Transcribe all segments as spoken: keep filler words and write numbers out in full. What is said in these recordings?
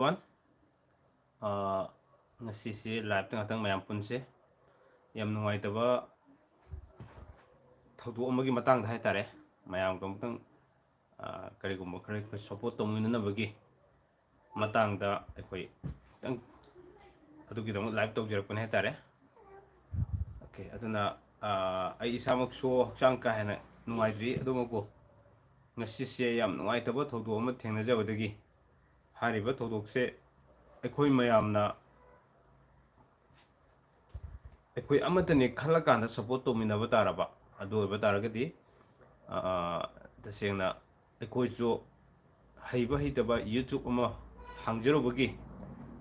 One, ꯑꯥ, ꯉꯁꯤꯁꯦ live-ꯇ ꯉꯥꯛꯇꯪ ꯃꯌꯥꯝ ꯄꯨꯟꯁꯦ꯫ ꯌꯥꯝ ꯅꯨꯡꯉꯥꯏꯇꯕ ꯊꯧꯗꯣꯛ ꯑꯃꯒꯤ ꯃꯇꯥꯡꯗ ꯍꯥꯏꯇꯥꯔꯦ, ꯃꯌꯥꯝꯒ ꯑꯃꯨꯛꯇꯪ, ꯑꯥ, ꯀꯔꯤꯒꯨꯝꯕ ꯈꯔ ꯑꯩꯈꯣꯏ support ꯇꯧꯃꯤꯟꯅꯅꯕꯒꯤ ꯃꯇꯥꯡꯗ ꯑꯩꯈꯣꯏ ꯈꯤꯇꯪ ꯑꯗꯨꯒꯤꯗꯃꯛ live ꯇꯧꯖꯔꯛꯄꯅꯦ ꯍꯥꯏꯇꯥꯔꯦ꯫ Okay, ꯑꯗꯨꯅ, ꯑꯥ, ꯑꯩ ꯏꯁꯥꯃꯛꯁꯨ ꯍꯛꯆꯥꯡ ꯀꯥ ꯍꯦꯟꯅ ꯅꯨꯡꯉꯥꯏꯇ꯭ꯔꯤ, ꯑꯗꯨꯃꯛꯄꯨ ꯉꯁꯤꯁꯦ ꯌꯥꯝ ꯅꯨꯡꯉꯥꯏꯇꯕ ꯊꯧꯗꯣꯛ ꯑꯃ ꯊꯦꯡꯅꯖꯕꯗꯒꯤ ꯍꯥꯏꯔꯤꯕ ꯊꯧꯗꯣꯛꯁꯦ ꯑꯩꯈꯣꯏ ꯃꯌꯥꯝꯅ, ꯑꯩꯈꯣꯏ ꯑꯃꯠꯇꯅꯤ ꯈꯜꯂꯀꯥꯟꯗ support ꯇꯧꯃꯤꯟꯅꯕ ꯇꯥꯔꯕ꯫ ꯑꯗꯨ ꯑꯣꯏꯕ ꯇꯥꯔꯒꯗꯤ, ꯑꯥ, ꯇꯁꯦꯡꯅ ꯑꯩꯈꯣꯏꯁꯨ ꯍꯩꯕ ꯍꯩꯇꯕ YouTube ꯑꯃ ꯍꯥꯡꯖꯔꯨꯕꯒꯤ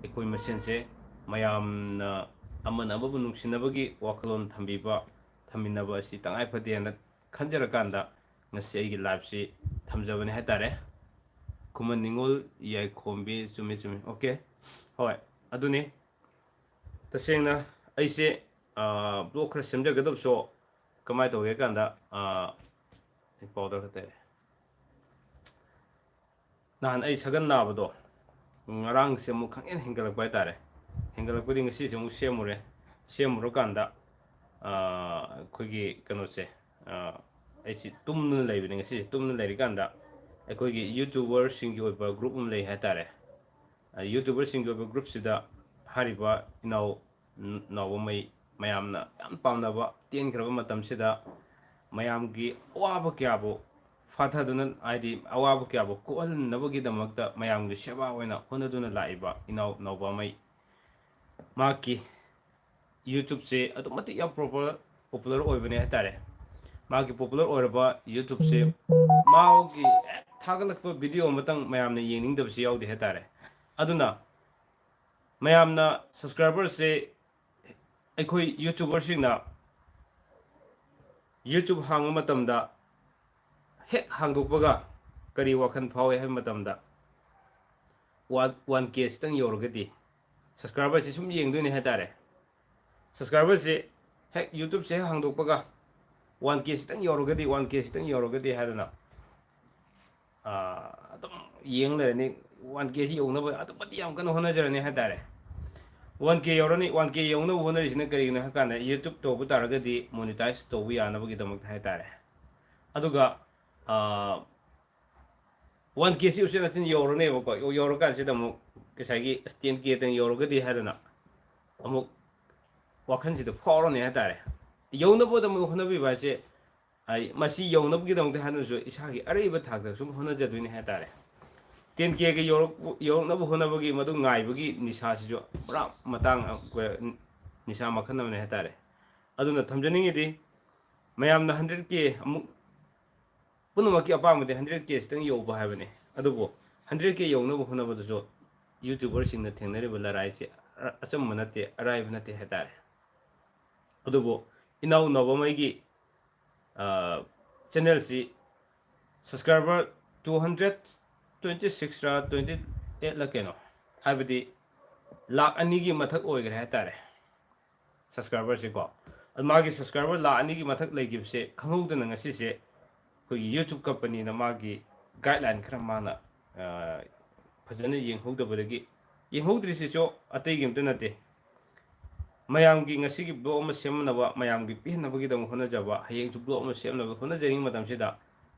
ꯑꯩꯈꯣꯏ ꯃꯁꯦꯟꯁꯦ ꯃꯌꯥꯝꯅ ꯑꯃꯅ ꯑꯃꯕꯨ ꯅꯨꯡꯁꯤꯅꯕꯒꯤ ꯋꯥꯈꯜꯂꯣꯟ ꯊꯝꯕꯤꯕ, ꯊꯝꯃꯤꯟꯅꯕ ꯑꯁꯤ ꯇꯉꯥꯏ ꯐꯗꯦꯅ ꯈꯟꯖꯔꯀꯥꯟꯗ ꯉꯁꯤ ꯑꯩꯒꯤ live-ꯁꯤ ꯊꯝꯖꯕꯅꯤ ꯍꯥꯏꯇꯥꯔꯦ꯫ ꯈꯨꯃꯟ ꯅꯤꯉꯣꯜ ꯌꯥꯏꯈꯣꯝꯕꯤ, ꯆꯨꯝꯃꯤ, ꯆꯨꯝꯃꯤ꯫ Okay, ꯍꯣꯏ, ꯑꯗꯨꯅꯤ꯫ ꯇꯁꯦꯡꯅ ꯑꯩꯁꯦ, ꯑꯥ, vlog ꯈꯔ ꯁꯦꯝꯖꯒꯗꯕꯁꯨ ꯀꯃꯥꯏꯅ ꯇꯧꯒꯦ ꯀꯥꯟꯗ, ꯑꯥ, ꯑꯩ ꯄꯥꯎꯗꯔ ꯈꯛꯇ ꯂꯩꯔꯦ꯫ ꯅꯍꯥꯟ ꯑꯩ ꯁꯒꯟ ꯅꯥꯕꯗꯣ ꯉꯔꯥꯡꯁꯦ ꯑꯃꯨꯛ ꯈꯪꯍꯦꯟ ꯍꯦꯟꯒꯠꯂꯛꯄ ꯍꯥꯏꯇꯥꯔꯦ꯫ ꯍꯦꯟꯒꯠꯂꯛꯄꯗꯤ ꯉꯁꯤꯁꯦ ꯑꯃꯨꯛ ꯁꯦꯝꯃꯨꯔꯦ꯫ ꯁꯦꯝꯃꯨꯔꯀꯥꯟꯗ, ꯑꯥ, ꯑꯩꯈꯣꯏꯒꯤ ꯀꯩꯅꯣꯁꯦ, ꯑꯥ, ꯑꯩꯁꯤ ꯇꯨꯝꯗꯨꯅ ꯂꯩꯕꯅꯤ꯫ ꯉꯁꯤꯁꯦ ꯇꯨꯝꯗꯨꯅ ꯂꯩꯔꯤꯀꯥꯟꯗ ꯑꯩꯈꯣꯏꯒꯤ YouTuber-ꯁꯤꯡꯒꯤ ꯑꯣꯏꯕ group ꯑꯃ ꯂꯩ ꯍꯥꯏꯇꯥꯔꯦ꯫ ꯑ, YouTuber-ꯁꯤꯡꯒꯤ ꯑꯣꯏꯕ group-ꯁꯤꯗ ꯍꯥꯏꯔꯤꯕ ꯏꯅꯥꯎ, ꯏꯅꯥꯎꯕꯉꯩ ꯃꯌꯥꯝꯅ ꯌꯥꯝ ꯄꯥꯝꯅꯕ, ꯇꯦꯟꯈ꯭ꯔꯕ ꯃꯇꯝꯁꯤꯗ ꯃꯌꯥꯝꯒꯤ ꯑꯋꯥꯕ ꯀꯌꯥꯕꯨ ꯐꯥꯊꯗꯨꯅ, ꯍꯥꯏꯗꯤ ꯑꯋꯥꯕ ꯀꯌꯥꯕꯨ ꯀꯣꯛꯍꯟꯅꯕꯒꯤꯗꯃꯛꯇ ꯃꯌꯥꯝꯒꯤ ꯁꯦꯕꯥ ꯑꯣꯏꯅ ꯍꯣꯠꯅꯗꯨꯅ ꯂꯥꯛꯏꯕ ꯏꯅꯥꯎ ꯏꯅꯥꯎꯕꯉꯩ, ꯃꯍꯥꯛꯀꯤ YouTube-ꯁꯦ ꯑꯗꯨꯛ ꯃꯇꯤꯛ ꯌꯥꯝ proper, popular ꯑꯣꯏꯕꯅꯦ ꯍꯥꯏꯇꯥꯔꯦ꯫ ꯃꯥꯒꯤ popular ꯑꯣꯏꯔꯕ YouTube-ꯁꯦ, ꯃꯥꯒꯤ ꯍꯦꯛ ꯊꯥꯒꯠꯂꯛꯄ video ꯑꯃꯇꯪ ꯃꯌꯥꯝꯅ ꯌꯦꯡꯅꯤꯡꯗꯕꯁꯤ ꯌꯥꯎꯗꯦ ꯍꯥꯏꯇꯥꯔꯦ꯫ ꯑꯗꯨꯅ ꯃꯌꯥꯝꯅ subscriber-ꯁꯦ ꯑꯩꯈꯣꯏ YouTuber-ꯁꯤꯡꯅ YouTube ꯍꯥꯡꯕ ꯃꯇꯝꯗ ꯍꯦꯛ ꯍꯥꯡꯗꯣꯛꯄꯒ ꯀꯔꯤ ꯋꯥꯈꯜ ꯐꯥꯎꯏ ꯍꯥꯏꯕ ꯃꯇꯝꯗ, one, one K ꯁꯤꯇꯪ ꯌꯧꯔꯒꯗꯤ, subscriber-ꯁꯤ ꯁꯨꯝ ꯌꯦꯡꯗꯣꯏꯅꯦ ꯍꯥꯏꯇꯥꯔꯦ꯫ Subscriber-ꯁꯤ ꯍꯦꯛ YouTube-ꯁꯦ ꯍꯦꯛ ꯍꯥꯡꯗꯣꯛꯄꯒ one K ꯁꯤꯇꯪ ꯌꯧꯔꯒꯗꯤ, one K ꯁꯤꯇꯪ ꯌꯧꯔꯒꯗꯤ ꯍꯥꯏꯗꯅ, ꯑꯥ, ꯑꯗꯨꯝ ꯌꯦꯡ ꯂꯩꯔꯅꯤ꯫ ꯋꯥꯟ ꯀꯦꯁꯤ ꯌꯧꯅꯕ ꯑꯗꯨꯛ ꯃꯇꯤꯛ ꯌꯥꯝ ꯀꯟꯅ ꯍꯣꯠꯅꯖꯔꯅꯤ ꯍꯥꯏꯇꯥꯔꯦ꯫ ꯋꯥꯟ ꯀꯦ ꯌꯧꯔꯅꯤ꯫ ꯋꯥꯟ ꯀꯦ ꯌꯧꯅꯕ ꯍꯣꯠꯅꯔꯤꯁꯤꯅ ꯀꯔꯤꯒꯤꯅꯣ ꯍꯥꯏ ꯀꯥꯟꯗ, YouTube ꯇꯧꯕ ꯇꯥꯔꯒꯗꯤ ꯃꯣꯅꯤꯇꯥꯏꯁ ꯇꯧꯕ ꯌꯥꯅꯕꯒꯤꯗꯃꯛꯇ ꯍꯥꯏꯇꯥꯔꯦ꯫ ꯑꯗꯨꯒ ꯋꯥꯟ ꯀꯦꯁꯤ ꯎꯆꯤꯟ ꯅꯥꯆꯤꯟ ꯌꯧꯔꯅꯦꯕꯀꯣ꯫ ꯌꯧ- ꯌꯧꯔꯀꯥꯟꯁꯤꯗ ꯑꯃꯨꯛ ꯉꯁꯥꯏꯒꯤ ꯇꯦꯟ ꯀꯦꯗꯪ ꯌꯧꯔꯒꯗꯤ ꯍꯥꯏꯗꯅ ꯑꯃꯨꯛ ꯋꯥꯈꯜꯁꯤꯗ ꯐꯥꯎꯔꯅꯤ ꯍꯥꯏꯇꯥꯔꯦ꯫ ꯌꯧꯅꯕ ꯑꯃꯨꯛ ꯍꯣꯠꯅꯕꯤꯕ ꯍꯥꯏꯁꯦ, ꯍꯥꯏ, ꯃꯁꯤ ꯌꯧꯅꯕꯒꯤꯗꯃꯛꯇ ꯍꯥꯏꯗꯨꯅꯁꯨ ꯏꯁꯥꯒꯤ ꯑꯔꯩꯕ ꯊꯥꯛꯇ ꯁꯨꯝ ꯍꯣꯠꯅꯖꯗꯣꯏꯅꯤ ꯍꯥꯏꯇꯥꯔꯦ꯫ ꯇꯦꯟ ꯀꯦꯒ ꯌꯧꯔꯛ-, ꯌꯧꯔꯛꯅꯕ ꯍꯣꯠꯅꯕꯒꯤ ꯃꯗꯨ ꯉꯥꯏꯕꯒꯤ ꯅꯤꯁꯥꯁꯤꯁꯨ ꯄꯨꯔꯥ ꯃꯇꯥꯡ, ꯑ, ꯅꯤꯁꯥ ꯃꯈꯜ ꯑꯃꯅꯤ ꯍꯥꯏꯇꯥꯔꯦ꯫ ꯑꯗꯨꯅ ꯊꯝꯖꯅꯤꯡꯉꯤꯗꯤ, ꯃꯌꯥꯝꯅ ꯍꯟꯗ꯭ꯔꯦꯠ ꯀꯦ ꯑꯃꯨꯛ, ꯄꯨꯝꯅꯃꯛꯀꯤ ꯑꯄꯥꯝꯕꯗꯤ ꯍꯟꯗ꯭ꯔꯦꯠ ꯀꯦ ꯁꯤꯇꯪ ꯌꯧꯕ ꯍꯥꯏꯕꯅꯤ꯫ ꯑꯗꯨꯕꯨ ꯍꯟꯗ꯭ꯔꯦꯠ ꯀꯦ ꯌꯧꯅꯕ ꯍꯣꯠꯅꯕꯗꯁꯨ YouTuberꯁꯤꯡꯅ ꯊꯦꯡꯅꯔꯤꯕ ꯂꯔꯥꯏꯁꯦ ꯑ-, ꯑꯆꯝꯕ ꯅꯠꯇꯦ, ꯑꯔꯥꯏꯕ ꯅꯠꯇꯦ ꯍꯥꯏꯇꯥꯔꯦ꯫ ꯑꯗꯨꯕꯨ ꯏꯅꯥꯎ ꯅꯥꯎꯕꯝ ꯑꯩꯒꯤ, ꯑ, channelꯁꯤ subscriber two hundred twenty sixꯔ twenty eightꯂ ꯀꯩꯅꯣ, ꯍꯥꯏꯕꯗꯤ ꯂꯥꯛ ꯑꯅꯤꯒꯤ ꯃꯊꯛ ꯑꯣꯏꯈ꯭ꯔꯦ ꯍꯥꯏꯇꯥꯔꯦ subscriberꯁꯦꯀꯣ꯫ ꯑꯗꯨ ꯃꯥꯒꯤ subscriber ꯂꯥꯛ ꯑꯅꯤꯒꯤ ꯃꯊꯛ ꯂꯩꯈꯤꯕꯁꯦ ꯈꯪꯍꯧꯗꯅ ꯉꯁꯤꯁꯦ ꯑꯩꯈꯣꯏꯒꯤ YouTube companyꯅ ꯃꯥꯒꯤ guideline ꯈꯔ ꯃꯥꯅ, ꯑ, ꯐꯖꯅ ꯌꯦꯡꯍꯧꯗꯕꯗꯒꯤ, ꯌꯦꯡꯍꯧꯗ꯭ꯔꯤꯁꯤꯁꯨ ꯑꯇꯩꯒꯤ ꯑꯝꯇ ꯅꯠꯇꯦ, ꯃꯌꯥꯝꯒꯤ ꯉꯁꯤꯒꯤ vlog ꯑꯃ ꯁꯦꯝꯅꯕ, ꯃꯌꯥꯝꯒꯤ ꯄꯤꯍꯟꯅꯕꯒꯤꯗꯃꯛ ꯍꯣꯠꯅꯖꯕ, ꯍꯌꯦꯡꯁꯨ vlog ꯑꯃ ꯁꯦꯝꯅꯕ ꯍꯣꯠꯅꯖꯔꯤꯉꯩ ꯃꯇꯝꯁꯤꯗ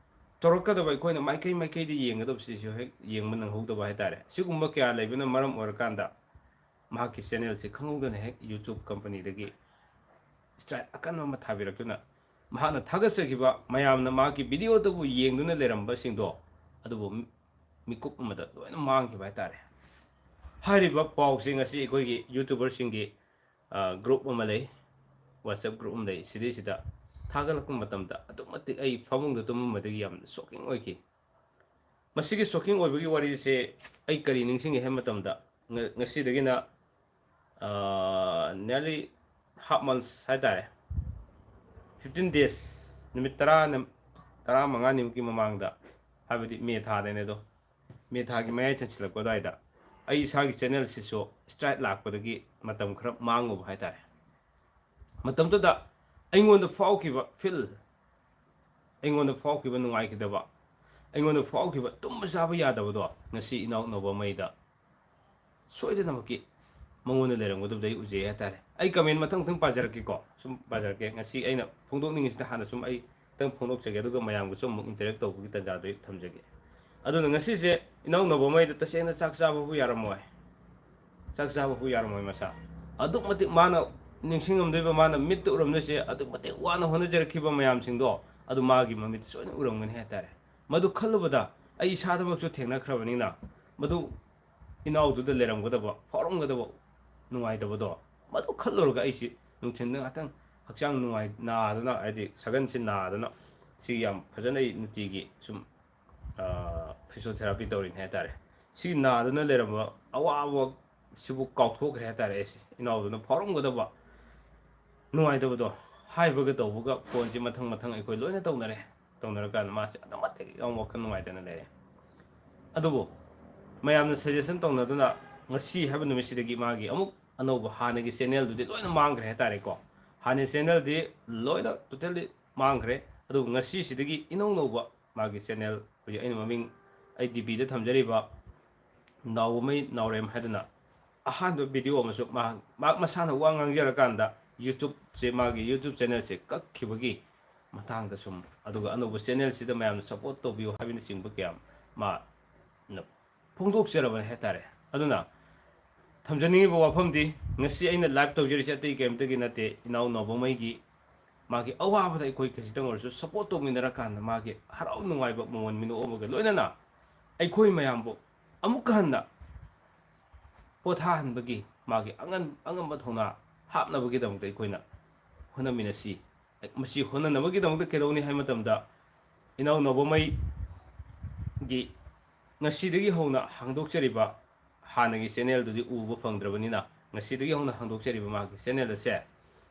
ꯇꯧꯔꯛꯀꯗꯕ ꯑꯩꯈꯣꯏꯅ ꯃꯥꯏꯀꯩ ꯃꯥꯏꯀꯩꯗ ꯌꯦꯡꯒꯗꯕꯁꯤꯁꯨ ꯍꯦꯛ ꯌꯦꯡꯕ ꯅꯪꯍꯧꯗꯕ ꯍꯥꯏꯇꯥꯔꯦ꯫ ꯁꯤꯒꯨꯝꯕ ꯀꯌꯥ ꯂꯩꯕꯅ ꯃꯔꯝ ꯑꯣꯏꯔꯀꯥꯟꯗ ꯃꯍꯥꯛꯀꯤ channelꯁꯤ ꯈꯪꯍꯧꯗꯅ ꯍꯦꯛ YouTube companyꯗꯒꯤ strike ꯑꯀꯟꯕ ꯑꯃ ꯊꯥꯕꯤꯔꯛꯇꯨꯅ ꯃꯍꯥꯛꯅ ꯊꯥꯒꯠꯆꯈꯤꯕ ꯃꯌꯥꯝꯅ ꯃꯍꯥꯛꯀꯤ videoꯗꯨꯕꯨ ꯌꯦꯡꯗꯨꯅ ꯂꯩꯔꯝꯕꯁꯤꯡꯗꯣ ꯑꯗꯨꯕꯨ ꯃꯤ-, ꯃꯤꯀꯨꯞ ꯑꯃꯗ ꯂꯣꯏꯅ ꯃꯥꯡꯈꯤꯕ ꯍꯥꯏꯇꯥꯔꯦ꯫ ꯍꯥꯏꯔꯤꯕ ꯄꯥꯎꯁꯤ ꯉꯁꯤ ꯑꯩꯈꯣꯏꯒꯤ YouTuberꯁꯤꯡꯒꯤ, ꯑ, group ꯑꯃ ꯂꯩ, WhatsApp group ꯑꯃ ꯂꯩ, ꯁꯤꯗꯩꯁꯤꯗ ꯊꯥꯒꯠꯂꯛꯄ ꯃꯇꯝꯗ ꯑꯗꯨꯛ ꯃꯇꯤꯛ ꯑꯩ ꯐꯃꯨꯡꯗ ꯇꯨꯝꯃꯝꯕꯗꯒꯤ ꯌꯥꯝꯅ shocking ꯑꯣꯏꯈꯤ꯫ ꯃꯁꯤꯒꯤ shocking ꯑꯣꯏꯕꯒꯤ ꯋꯥꯔꯤꯁꯦ ꯑꯩ ꯀꯔꯤ ꯅꯤꯡꯁꯤꯡꯉꯦ ꯍꯥꯏꯕ ꯃꯇꯝꯗ, ꯉ-, ꯉꯁꯤꯗꯒꯤꯅ, ꯑ, nearly half months ꯍꯥꯏꯇꯥꯔꯦ, fifteen days, ꯅꯨꯃꯤꯠ ꯇꯔꯥꯅ, ꯇꯔꯥꯃꯉꯥꯅꯤꯃꯨꯛꯀꯤ ꯃꯃꯥꯡꯗ, ꯍꯥꯏꯕꯗꯤ ꯃꯦ ꯊꯥꯗꯅꯦ ꯑꯗꯣ, ꯃꯦ ꯊꯥꯒꯤ ꯃꯌꯥꯏ ꯆꯟꯁꯤꯜꯂꯛꯄ ꯑꯗꯨꯋꯥꯏꯗ ꯑꯩ ꯏꯁꯥꯒꯤ channelꯁꯤꯁꯨ strike ꯂꯥꯛꯄꯗꯒꯤ ꯃꯇꯝ ꯈꯔ ꯃꯥꯡꯉꯨꯕ ꯍꯥꯏꯇꯥꯔꯦ꯫ ꯃꯇꯝꯗꯨꯗ ꯑꯩꯉꯣꯟꯗ ꯐꯥꯎꯈꯤꯕ feel, ꯑꯩꯉꯣꯟꯗ ꯐꯥꯎꯈꯤꯕ ꯅꯨꯡꯉꯥꯏꯈꯤꯗꯕ, ꯑꯩꯉꯣꯟꯗ ꯐꯥꯎꯈꯤꯕ ꯇꯨꯝꯕ ꯆꯥꯕ ꯌꯥꯗꯕꯗꯣ ꯉꯁꯤ ꯏꯅꯥꯎ ꯅꯣꯕꯃꯩꯗ ꯁꯣꯏꯗꯅꯃꯛꯀꯤ ꯃꯉꯣꯟꯗ ꯂꯩꯔꯝꯒꯗꯕꯗ ꯑꯩ ꯎꯖꯩ ꯍꯥꯏꯇꯥꯔꯦ꯫ ꯑꯩ ꯀꯃꯦꯟ ꯃꯊꯪ ꯃꯊꯪ ꯄꯥꯖꯔꯛꯀꯦꯀꯣ, ꯁꯨꯝ ꯄꯥꯖꯔꯛꯀꯦ꯫ ꯉꯁꯤ ꯑꯩꯅ ꯐꯣꯡꯗꯣꯛꯅꯤꯡꯉꯤꯁꯤꯅ ꯍꯥꯟꯅ ꯁꯨꯝ ꯑꯩ ꯈꯤꯇꯪ ꯐꯣꯡꯗꯣꯛꯆꯒꯦ, ꯑꯗꯨꯒ ꯃꯌꯥꯝꯒꯁꯨ ꯑꯃꯨꯛ interact ꯇꯧꯕꯒꯤ ꯇꯥꯟꯖꯥꯗꯣ ꯑꯩ ꯊꯝꯖꯒꯦ꯫ ꯑꯗꯨꯅ ꯉꯁꯤꯁꯦ ꯏꯅꯥꯎ ꯅꯣꯕꯃꯩꯗ ꯇꯁꯦꯡꯅ ꯆꯥꯛ ꯆꯥꯕꯕꯨ ꯌꯥꯔꯝꯃꯣꯏ, ꯆꯥꯛ ꯆꯥꯕꯕꯨ ꯌꯥꯔꯝꯃꯣꯏ ꯃꯁꯥ꯫ ꯑꯗꯨꯛ ꯃꯇꯤꯛ ꯃꯥꯅ ꯅꯤꯡꯁꯤꯡꯉꯝꯗꯣꯏꯕ, ꯃꯥꯅ ꯃꯤꯠꯇ ꯎꯔꯝꯗꯣꯏꯁꯦ, ꯑꯗꯨꯛ ꯃꯇꯤꯛ ꯋꯥꯅ ꯍꯣꯠꯅꯖꯔꯛꯈꯤꯕ ꯃꯌꯥꯝꯁꯤꯡꯗꯣ ꯑꯗꯨ ꯃꯥꯒꯤ ꯃꯃꯤꯠꯇ ꯁꯣꯏꯅ ꯎꯔꯝꯒꯅꯤ ꯍꯥꯏꯇꯥꯔꯦ꯫ ꯃꯗꯨ ꯈꯜꯂꯨꯕꯗ ꯑꯩ ꯏꯁꯥꯗꯃꯛꯁꯨ ꯊꯦꯡꯅꯈ꯭ꯔꯕꯅꯤꯅ, ꯃꯗꯨ ꯏꯅꯥꯎꯗꯨꯗ ꯂꯩꯔꯝꯒꯗꯕ, ꯐꯥꯎꯔꯝꯒꯗꯕ ꯅꯨꯡꯉꯥꯏꯇꯕꯗꯣ, ꯃꯗꯨ ꯈꯜꯂꯨꯔꯒ ꯑꯩꯁꯤ ꯅꯨꯡꯊꯤꯟꯗ ꯉꯥꯛꯇꯪ ꯍꯛꯆꯥꯡ ꯅꯨꯡꯉꯥꯏ ꯅꯥꯗꯅ, ꯍꯥꯏꯗꯤ ꯁꯒꯟꯁꯤ ꯅꯥꯗꯅ, ꯁꯤ ꯌꯥꯝ ꯐꯖꯅ ꯑꯩ ꯅꯨꯡꯇꯤꯒꯤ ꯁꯨꯝ physiotherapy ꯇꯧꯔꯤꯅꯤ ꯍꯥꯏꯇꯥꯔꯦ꯫ ꯁꯤ ꯅꯥꯗꯨꯅ ꯂꯩꯔꯝꯕ ꯑꯋꯥꯕ ꯁꯤꯕꯨ ꯀꯥꯎꯊꯣꯛꯈ꯭ꯔꯦ ꯍꯥꯏꯇꯥꯔꯦ꯫ ꯑꯩꯁꯦ ꯏꯅꯥꯎꯗꯨꯅ ꯐꯥꯎꯔꯝꯒꯗꯕ ꯅꯨꯡꯉꯥꯏꯇꯕꯗꯣ ꯍꯥꯏꯕꯒ ꯇꯧꯕꯒ ꯐꯣꯟꯁꯤ ꯃꯊꯪ ꯃꯊꯪ ꯑꯩꯈꯣꯏ ꯂꯣꯏꯅ ꯇꯧꯅꯔꯦ꯫ ꯇꯧꯅꯔꯀꯥꯟꯗ ꯃꯥꯁꯦ ꯑꯗꯨꯛ ꯃꯇꯤꯛ ꯌꯥꯝ ꯋꯥꯈꯜ ꯅꯨꯡꯉꯥꯏꯇꯅ ꯂꯩꯔꯦ꯫ ꯑꯗꯨꯕꯨ ꯃꯌꯥꯝꯅ suggestion ꯇꯧꯅꯗꯨꯅ ꯉꯁꯤ ꯍꯥꯏꯕ ꯅꯨꯃꯤꯠꯁꯤꯗꯒꯤ ꯃꯥꯒꯤ ꯑꯃꯨꯛ ꯑꯅꯧꯕ ꯍꯥꯟꯅꯒꯤ channelꯗꯨꯗꯤ ꯂꯣꯏꯅ ꯃꯥꯡꯈ꯭ꯔꯦ ꯍꯥꯏꯇꯥꯔꯦꯀꯣ꯫ ꯍꯥꯟꯅꯒꯤ channelꯗꯤ ꯂꯣꯏꯅ totally ꯃꯥꯡꯈ꯭ꯔꯦ꯫ ꯑꯗꯨꯕꯨ ꯉꯁꯤꯁꯤꯗꯒꯤ ꯏꯅꯧ ꯅꯧꯕ ꯃꯥꯒꯤ channel, ꯍꯧꯖꯤꯛ ꯑꯩꯅ ꯃꯃꯤꯡ ꯑꯩ DPꯗ ꯊꯝꯖꯔꯤꯕ ꯅꯥꯎꯕꯃꯩ ꯅꯥꯎꯔꯦꯝ ꯍꯥꯏꯗꯅ ꯑꯍꯥꯟꯕ video ꯑꯃꯁꯨ ꯃꯍꯥꯛ, ꯃꯍꯥꯛ ꯃꯁꯥꯅ ꯋꯥ ꯉꯥꯡꯖꯔꯀꯥꯟꯗ YouTubeꯁꯦ, ꯃꯥꯒꯤ YouTube channelꯁꯦ ꯀꯛꯈꯤꯕꯒꯤ ꯃꯇꯥꯡꯗ ꯁꯨꯝ, ꯑꯗꯨꯒ ꯑꯅꯧꯕ channelꯁꯤꯗ ꯃꯌꯥꯝꯅ support ꯇꯧꯕꯤꯌꯨ ꯍꯥꯏꯕꯅꯆꯤꯡꯕ ꯀꯌꯥ ꯃꯥꯅ ꯐꯣꯡꯗꯣꯛꯆꯔꯕꯅꯤ ꯍꯥꯏꯇꯥꯔꯦ꯫ ꯑꯗꯨꯅ ꯊꯝꯖꯅꯤꯡꯉꯤꯕ ꯋꯥꯐꯝꯗꯤ, ꯉꯁꯤ ꯑꯩꯅ live ꯇꯧꯖꯔꯤꯁꯦ ꯑꯇꯩ ꯀꯔꯤꯝꯇꯒꯤ ꯅꯠꯇꯦ, ꯏꯅꯥꯎ ꯅꯥꯎꯕꯃꯩꯒꯤ ꯃꯥꯒꯤ ꯑꯋꯥꯕꯗ ꯑꯩꯈꯣꯏ ꯈꯖꯤꯛꯇꯪ ꯑꯣꯏꯔꯁꯨ support ꯇꯧꯃꯤꯟꯅꯔꯀꯥꯟꯗ ꯃꯥꯒꯤ ꯍꯔꯥꯎ ꯅꯨꯡꯉꯥꯏꯕ ꯃꯃꯣꯟ ꯃꯤꯅꯣꯛ ꯑꯃꯒ ꯂꯣꯏꯅꯅ ꯑꯩꯈꯣꯏ ꯃꯌꯥꯝꯕꯨ ꯑꯃꯨꯛꯀ ꯍꯟꯅ ꯄꯣꯊꯥꯍꯟꯕꯒꯤ, ꯃꯥꯒꯤ ꯑꯉꯟ-, ꯑꯉꯝꯕ ꯊꯧꯅꯥ ꯍꯥꯞꯅꯕꯒꯤꯗꯃꯛꯇ ꯑꯩꯈꯣꯏꯅ ꯍꯣꯠꯅꯃꯤꯟꯅꯁꯤ꯫ ꯃꯁꯤ ꯍꯣꯠꯅꯅꯕꯒꯤꯗꯃꯛꯇ ꯀꯩꯗꯧꯅꯤ ꯍꯥꯏꯕ ꯃꯇꯝꯗ, ꯏꯅꯥꯎ ꯅꯥꯎꯕꯃꯩꯒꯤ ꯉꯁꯤꯗꯒꯤ ꯍꯧꯅ ꯍꯥꯡꯗꯣꯛꯆꯔꯤꯕ, ꯍꯥꯟꯅꯒꯤ channelꯗꯨꯗꯤ ꯎꯕ ꯐꯪꯗ꯭ꯔꯕꯅꯤꯅ, ꯉꯁꯤꯗꯒꯤ ꯍꯧꯅ ꯍꯥꯡꯗꯣꯛꯆꯔꯤꯕ ꯃꯥꯒꯤ channel ꯑꯁꯦ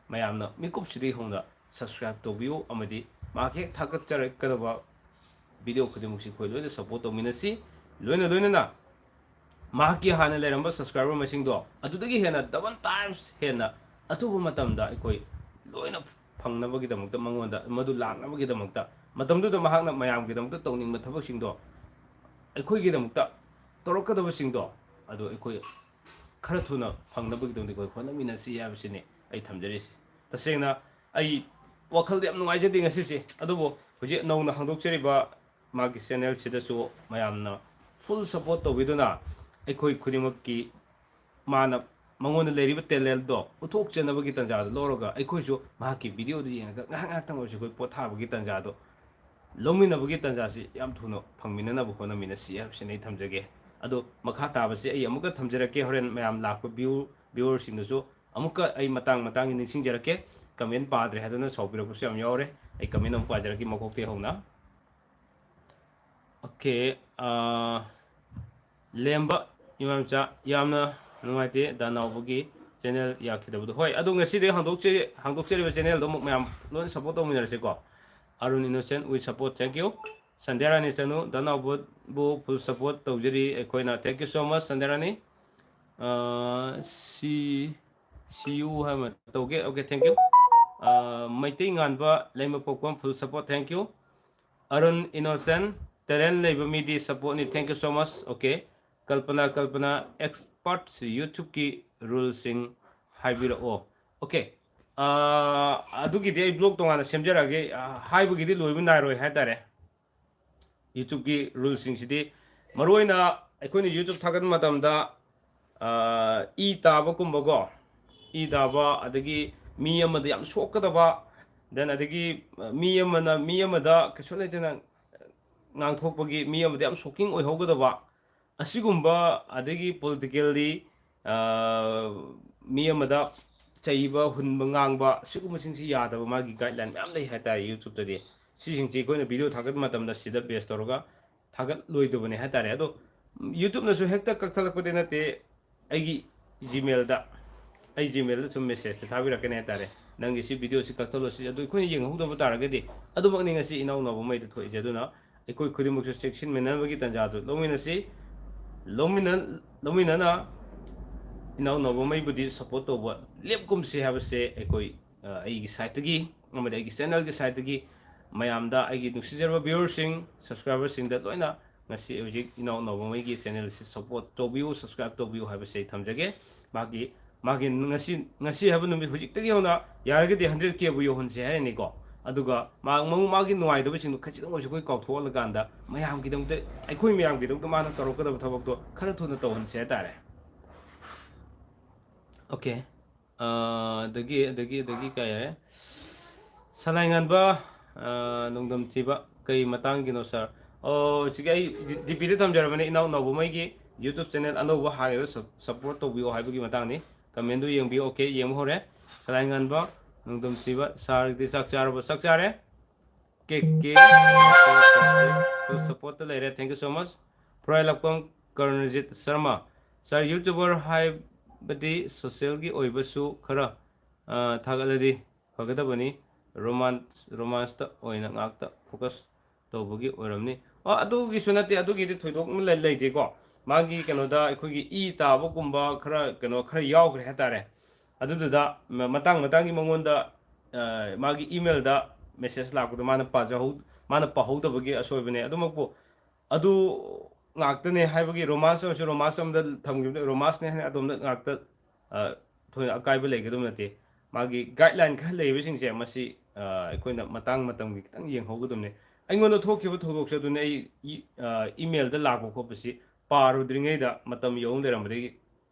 ꯃꯌꯥꯝꯅ ꯃꯤꯀꯨꯞꯁꯤꯗꯒꯤ ꯍꯧꯅ subscribe ꯇꯧꯕꯤꯌꯨ, ꯑꯃꯗꯤ ꯃꯍꯥꯛꯀꯤ ꯍꯦꯛ ꯊꯥꯒꯠꯆꯔꯛꯀꯗꯕ video ꯈꯨꯗꯤꯡꯃꯛꯁꯤ ꯑꯩꯈꯣꯏ ꯂꯣꯏꯅ support ꯇꯧꯃꯤꯟꯅꯁꯤ꯫ ꯂꯣꯏꯅ ꯂꯣꯏꯅꯅ ꯃꯍꯥꯛꯀꯤ ꯍꯥꯟꯅ ꯂꯩꯔꯝꯕ subscriber ꯃꯁꯤꯡꯗꯣ ꯑꯗꯨꯗꯒꯤ ꯍꯦꯟꯅ double times ꯍꯦꯟꯅ ꯑꯊꯨꯕ ꯃꯇꯝꯗ ꯑꯩꯈꯣꯏ ꯂꯣꯏꯅ ꯐꯪꯅꯕꯒꯤꯗꯃꯛꯇ, ꯃꯉꯣꯟꯗ ꯃꯗꯨ ꯂꯥꯛꯅꯕꯒꯤꯗꯃꯛꯇ ꯃꯇꯝꯗꯨꯗ ꯃꯍꯥꯛꯅ ꯃꯌꯥꯝꯒꯤꯗꯃꯛꯇ ꯇꯧꯅꯤꯡꯕ ꯊꯕꯛꯁꯤꯡꯗꯣ, ꯑꯩꯈꯣꯏꯒꯤꯗꯃꯛꯇ ꯇꯧꯔꯛꯀꯗꯕꯁꯤꯡꯗꯣ, ꯑꯗꯨ ꯑꯩꯈꯣꯏ ꯈꯔ ꯊꯨꯅ ꯐꯪꯅꯕꯒꯤꯗꯃꯛꯇ ꯑꯩꯈꯣꯏ ꯍꯣꯠꯅꯃꯤꯟꯅꯁꯤ ꯍꯥꯏꯕꯁꯤꯅꯤ ꯑꯩ ꯊꯝꯖꯔꯤꯁꯤ꯫ ꯇꯁꯦꯡꯅ ꯑꯩ ꯋꯥꯈꯜꯗ ꯌꯥꯝ ꯅꯨꯡꯉꯥꯏꯖꯗꯦ ꯉꯁꯤꯁꯦ, ꯑꯗꯨꯕꯨ ꯍꯧꯖꯤꯛ ꯅꯧꯅ ꯍꯥꯡꯗꯣꯛꯆꯔꯤꯕ ꯃꯥꯒꯤ channel ꯁꯤꯗꯁꯨ ꯃꯌꯥꯝꯅ full support ꯇꯧꯕꯤꯗꯨꯅ ꯑꯩꯈꯣꯏ ꯈꯨꯗꯤꯡꯃꯛꯀꯤ ꯃꯥꯅ, ꯃꯉꯣꯟꯗ ꯂꯩꯔꯤꯕ talent ꯗꯣ ꯎꯠꯊꯣꯛꯆꯅꯕꯒꯤ ꯇꯥꯟꯖꯥꯗꯣ ꯂꯧꯔꯒ ꯑꯩꯈꯣꯏꯁꯨ ꯃꯍꯥꯛꯀꯤ video ꯗꯨ ꯌꯦꯡꯉꯒ ꯉꯥꯏꯍꯥꯛ ꯉꯥꯏꯍꯥꯛꯇꯪ ꯑꯣꯏꯔꯁꯨ ꯑꯩꯈꯣꯏ ꯄꯣꯊꯥꯕꯒꯤ ꯇꯥꯟꯖꯥꯗꯣ ꯂꯧꯃꯤꯟꯅꯕꯒꯤ ꯇꯥꯟꯖꯥꯁꯤ ꯌꯥꯝ ꯊꯨꯅ ꯐꯪꯃꯤꯟꯅꯅꯕ ꯍꯣꯠꯅꯃꯤꯟꯅꯁꯤ ꯍꯥꯏꯕꯁꯤꯅ ꯑꯩ ꯊꯝꯖꯒꯦ꯫ ꯑꯗꯣ ꯃꯈꯥ ꯇꯥꯕꯁꯤ ꯑꯩ ꯑꯃꯨꯛꯀ ꯊꯝꯖꯔꯛꯀꯦ, ꯍꯣꯔꯦꯟ ꯃꯌꯥꯝ ꯂꯥꯛꯄ view, viewer ꯁꯤꯡꯗꯨꯁꯨ ꯑꯃꯨꯛꯀ ꯑꯩ ꯃꯇꯥꯡ ꯃꯇꯥꯡꯒꯤ ꯅꯤꯡꯁꯤꯡꯖꯔꯛꯀꯦ꯫ Comment ꯄꯥꯗ꯭ꯔꯦ ꯍꯥꯏꯗꯨꯅ ꯁꯥꯎꯕꯤꯔꯛꯄꯁꯨ ꯌꯥꯝ ꯌꯥꯎꯔꯦ꯫ ꯑꯩ comment ꯑꯃꯨꯛ ꯄꯥꯖꯔꯛꯀꯦ ꯃꯀꯣꯛꯇꯒꯤ ꯍꯧꯅ꯫ Okay, ꯑꯥ, ꯂꯦꯝꯕ ꯏꯃꯥ ꯃꯆꯥ, ꯌꯥꯝꯅ ꯅꯨꯡꯉꯥꯏꯇꯦ ꯗꯥ ꯅꯥꯎꯕꯒꯤ channel ꯌꯥꯈꯤꯗꯕꯗꯣ꯫ ꯍꯣꯏ, ꯑꯗꯣ ꯉꯁꯤꯗꯒꯤ ꯍꯥꯡꯗꯣꯛꯆ-, ꯍꯥꯡꯗꯣꯛꯆꯔꯤꯕ channel ꯗꯣ ꯑꯃꯨꯛ ꯃꯌꯥꯝ ꯂꯣꯏꯅ support ꯇꯧꯃꯤꯟꯅꯔꯁꯤꯀꯣ꯫ Arun Innocent, we support, thank you꯫ ꯁꯟꯙ꯭ꯌꯥꯔꯥꯅꯤ Chanu, the ꯅꯥꯎꯕꯕꯨ full support ꯇꯧꯖꯔꯤ ꯑꯩꯈꯣꯏꯅ, thank you so much ꯁꯟꯙ꯭ꯌꯥꯔꯥꯅꯤ꯫ ꯑꯥ, ꯁꯤ, see you ꯍꯥꯏꯕ ꯇꯧꯒꯦ, okay, thank you꯫ ꯑꯥ, ꯃꯩꯇꯩ ꯉꯥꯟꯕ, ꯂꯩꯃꯄꯣꯛꯄꯝ, full support, thank you꯫ Arun Innocent, talent ꯂꯩꯕ ꯃꯤꯗꯤ support ꯅꯤ, thank you so much, okay꯫ Kalpana, Kalpana, experts YouTube ꯀꯤ rule ꯁꯤꯡ ꯍꯥꯏꯕꯤꯔꯛꯑꯣ꯫ Okay, ꯑꯥ, ꯑꯗꯨꯒꯤꯗꯤ ꯑꯩ vlog ꯇꯣꯉꯥꯟꯅ ꯁꯦꯝꯖꯔꯛꯑꯒꯦ꯫ ꯑꯥ, ꯍꯥꯏꯕꯒꯤꯗꯤ ꯂꯣꯏꯕ ꯅꯥꯏꯔꯣꯏ ꯍꯥꯏꯇꯥꯔꯦ꯫ YouTube ꯀꯤ rule ꯁꯤꯡꯁꯤꯗꯤ ꯃꯔꯨꯑꯣꯏꯅ ꯑꯩꯈꯣꯏꯅ YouTube ꯊꯥꯒꯠꯄ ꯃꯇꯝꯗ, ꯑꯥ, ꯏ ꯇꯥꯕꯒꯨꯝꯕꯀꯣ, ꯏ ꯇꯥꯕ, ꯑꯗꯒꯤ ꯃꯤ ꯑꯃꯗ ꯌꯥꯝ ꯁꯣꯛꯀꯗꯕ, then ꯑꯗꯒꯤ, ꯑ, ꯃꯤ ꯑꯃꯅ ꯃꯤ ꯑꯃꯗ ꯀꯩꯁꯨ ꯂꯩꯇꯅ ꯉꯥꯡꯊꯣꯛꯄꯒꯤ, ꯃꯤ ꯑꯃꯗ ꯌꯥꯝ shocking ꯑꯣꯏꯍꯧꯒꯗꯕ, ꯑꯁꯤꯒꯨꯝꯕ, ꯑꯗꯒꯤ politically, ꯑ, ꯃꯤ ꯑꯃꯗ ꯆꯩꯕ, ꯍꯨꯟꯕ, ꯉꯥꯡꯕ, ꯁꯤꯒꯨꯝꯕꯁꯤꯡꯁꯤ ꯌꯥꯗꯕ ꯃꯥꯒꯤ guideline ꯃꯌꯥꯝ ꯂꯩ ꯍꯥꯏꯇꯥꯔꯦ YouTube ꯇꯗꯤ꯫ ꯁꯤꯁꯤꯡꯁꯤ ꯑꯩꯈꯣꯏꯅ video ꯊꯥꯒꯠꯄ ꯃꯇꯝꯗ ꯁꯤꯗ base ꯇꯧꯔꯒ ꯊꯥꯒꯠꯂꯣꯏꯗꯕꯅꯦ ꯍꯥꯏꯇꯥꯔꯦ꯫ ꯑꯗꯣ YouTube ꯅꯁꯨ ꯍꯦꯛꯇ ꯀꯛꯊꯠꯂꯛꯄꯗꯤ ꯅꯠꯇꯦ, ꯑꯩꯒꯤ Gmail ꯗ, ꯑꯩ Gmail ꯗ ꯁꯨꯝ message ꯇ ꯊꯥꯕꯤꯔꯛꯀꯅꯤ ꯍꯥꯏꯇꯥꯔꯦ, "ꯅꯪꯒꯤ ꯁꯤ video ꯁꯤ ꯀꯛꯊꯠꯂꯣ", ꯁꯤ, ꯑꯗꯨ ꯑꯩꯈꯣꯏꯅ ꯌꯦꯡꯍꯧꯗꯕ ꯇꯥꯔꯒꯗꯤ꯫ ꯑꯗꯨꯃꯛꯅꯤ ꯉꯁꯤ ꯏꯅꯥꯎ ꯅꯥꯎꯕ ꯃꯩꯗ ꯊꯣꯛꯏꯁꯦ꯫ ꯑꯗꯨꯅ ꯑꯩꯈꯣꯏ ꯈꯨꯗꯤꯡꯃꯛꯁꯨ ꯆꯦꯛꯁꯤꯟꯃꯤꯟꯅꯕꯒꯤ ꯇꯥꯟꯖꯥꯗꯨ ꯂꯧꯃꯤꯟꯅꯁꯤ, ꯂꯧꯃꯤꯟꯅ-, ꯂꯧꯃꯤꯟꯅꯅ ꯏꯅꯥꯎ ꯅꯥꯎꯕ ꯃꯩꯕꯨꯗꯤ support ꯇꯧꯕ ꯂꯦꯞꯀꯨꯝꯁꯤ ꯍꯥꯏꯕꯁꯦ ꯑꯩꯈꯣꯏ, ꯑ, ꯑꯩꯒꯤ side ꯇꯒꯤ ꯑꯃꯗꯤ ꯑꯩꯒꯤ channel ꯒꯤ side ꯇꯒꯤ ꯃꯌꯥꯝꯗ, ꯑꯩꯒꯤ ꯅꯨꯡꯁꯤꯖꯔꯕ viewerꯁꯤꯡ, subscriberꯁꯤꯡꯗ ꯂꯣꯏꯅ ꯉꯁꯤ ꯍꯧꯖꯤꯛ ꯏꯅꯥꯎ ꯅꯧꯕꯃꯩꯒꯤ channelꯁꯤ support ꯇꯧꯕꯤꯌꯨ, subscribe ꯇꯧꯕꯤꯌꯨ ꯍꯥꯏꯕꯁꯦ ꯑꯩ ꯊꯝꯖꯒꯦ꯫ ꯃꯥꯒꯤ, ꯃꯥꯒꯤ ꯉꯁꯤ, ꯉꯁꯤ ꯍꯥꯏꯕ ꯅꯨꯃꯤꯠ ꯍꯧꯖꯤꯛꯇꯒꯤ ꯍꯧꯅ ꯌꯥꯔꯒꯗꯤ hundred Kꯕꯨ ꯌꯧꯍꯟꯁꯦ ꯍꯥꯏꯔꯅꯤꯀꯣ꯫ ꯑꯗꯨꯒ ꯃꯥ, ꯃꯥ, ꯃꯥꯒꯤ ꯅꯨꯡꯉꯥꯏꯇꯕꯁꯤꯡꯗꯣ ꯈꯖꯤꯛꯇꯪ ꯑꯣꯏꯔꯁꯨ ꯑꯩꯈꯣꯏ ꯀꯥꯎꯊꯣꯛꯍꯜꯂꯀꯥꯟꯗ ꯃꯌꯥꯝꯒꯤꯗꯃꯛꯇ, ꯑꯩꯈꯣꯏ ꯃꯌꯥꯝꯒꯤꯗꯃꯛꯇ ꯃꯥꯅ ꯇꯧꯔꯛꯀꯗꯕ ꯊꯕꯛꯇꯣ ꯈꯔ ꯊꯨꯅ ꯇꯧꯍꯟꯁꯦ ꯍꯥꯏꯇꯥꯔꯦ꯫ Okay꯫ ꯑ, ꯑꯗꯒꯤ, ꯑꯗꯒꯤ, ꯑꯗꯒꯤ ꯀꯩ ꯍꯥꯏꯔꯦ? ꯁꯂꯥꯏꯉꯥꯟꯕ, ꯑ, ꯅꯣꯡꯗꯝ ꯊꯤꯕ, ꯀꯩ ꯃꯇꯥꯡꯒꯤꯅꯣ, sir? ꯑꯣ, ꯁꯤꯒꯤ ꯑꯩ ꯗꯤ-, DPꯗ ꯊꯝꯖꯔꯕꯅꯦ, ꯏꯅꯥꯎ ꯅꯧꯕꯃꯩꯒꯤ YouTube channel ꯑꯅꯧꯕ ꯍꯥꯡꯉꯤꯗꯣ sub-, support ꯇꯧꯕꯤꯌꯣ ꯍꯥꯏꯕꯒꯤ ꯃꯇꯥꯡꯅꯤ꯫ Commentꯗꯨ ꯌꯦꯡꯕꯤꯌꯨ꯫ Okay, ꯌꯦꯡꯕ ꯍꯧꯔꯦ꯫ ꯁꯂꯥꯏꯉꯥꯟꯕ, ꯅꯣꯡꯗꯝ ꯊꯤꯕ, sirꯒꯤꯗꯤ ꯆꯥꯛ ꯆꯥꯔꯕ? ꯆꯥꯛ ꯆꯥꯔꯦ꯫ ꯀꯦ ꯀꯦ, full supportꯇ ꯂꯩꯔꯦ꯫ Thank you so much꯫ ꯐꯨꯔꯥꯏꯂꯛꯄꯝ Karanjit Sharma. Sir, YouTuber ꯍꯥꯏꯕꯗꯤ socialꯒꯤ ꯑꯣꯏꯕꯁꯨ ꯈꯔ, ꯑ, ꯊꯥꯒꯠꯂꯗꯤ ꯐꯒꯗꯕꯅꯤ꯫ Romance, romanceꯇ ꯑꯣꯏꯅ ꯉꯥꯛꯇ focus ꯇꯧꯕꯒꯤ ꯑꯣꯏꯔꯝꯅꯤ꯫ ꯑ, ꯑꯗꯨꯒꯤꯁꯨ ꯅꯠꯇꯦ, ꯑꯗꯨꯒꯤꯗꯤ ꯊꯣꯏꯗꯣꯛꯅ ꯂꯩ-, ꯂꯩꯇꯦꯀꯣ꯫ ꯃꯥꯒꯤ ꯀꯩꯅꯣꯗ ꯑꯩꯈꯣꯏꯒꯤ ꯏ ꯇꯥꯕꯒꯨꯝꯕ ꯈꯔ, ꯀꯩꯅꯣ ꯈꯔ ꯌꯥꯎꯈ꯭ꯔꯦ ꯍꯥꯏꯇꯥꯔꯦ꯫ ꯑꯗꯨꯗꯨꯗ ꯃ-, ꯃꯇꯥꯡ ꯃꯇꯥꯡꯒꯤ ꯃꯉꯣꯟꯗ, ꯑ, ꯃꯥꯒꯤ emailꯗ message ꯂꯥꯛꯄꯗꯣ ꯃꯥꯅ ꯄꯥꯖꯍꯧ-, ꯃꯥꯅ ꯄꯥꯍꯧꯗꯕꯒꯤ ꯑꯁꯣꯏꯕꯅꯦ꯫ ꯑꯗꯨꯃꯛꯄꯨ ꯑꯗꯨ ꯉꯥꯛꯇꯅꯦ ꯍꯥꯏꯕꯒꯤ, romance ꯑꯣꯏꯔꯁꯨ romance ꯑꯃꯗ ꯊꯝꯈꯤꯕꯗ romanceꯅꯦ ꯍꯥꯏꯅ ꯑꯗꯣꯝꯗ ꯉꯥꯛꯇ, ꯑ, ꯊꯣꯏꯅ ꯑꯀꯥꯏꯕ ꯂꯩꯒꯗꯕ ꯅꯠꯇꯦ꯫ ꯃꯥꯒꯤ guideline ꯈꯔ ꯂꯩꯕꯁꯤꯡꯁꯦ ꯃꯁꯤ, ꯑ, ꯑꯩꯈꯣꯏꯅ ꯃꯇꯥꯡ ꯃꯇꯝꯒꯤ ꯈꯤꯇꯪ ꯌꯦꯡꯍꯧꯒꯗꯕꯅꯦ꯫ ꯑꯩꯉꯣꯟꯗ ꯊꯣꯛꯈꯤꯕ ꯊꯧꯗꯣꯛꯁꯦ ꯑꯗꯨꯅꯦ ꯑꯩ ꯏ-, ꯑ, emailꯗ ꯂꯥꯛꯄ ꯈꯣꯠꯄꯁꯤ ꯄꯥꯔꯨꯗ꯭ꯔꯤꯉꯩꯗ ꯃꯇꯝ ꯌꯧ ꯂꯩꯔꯝꯕꯗꯒꯤ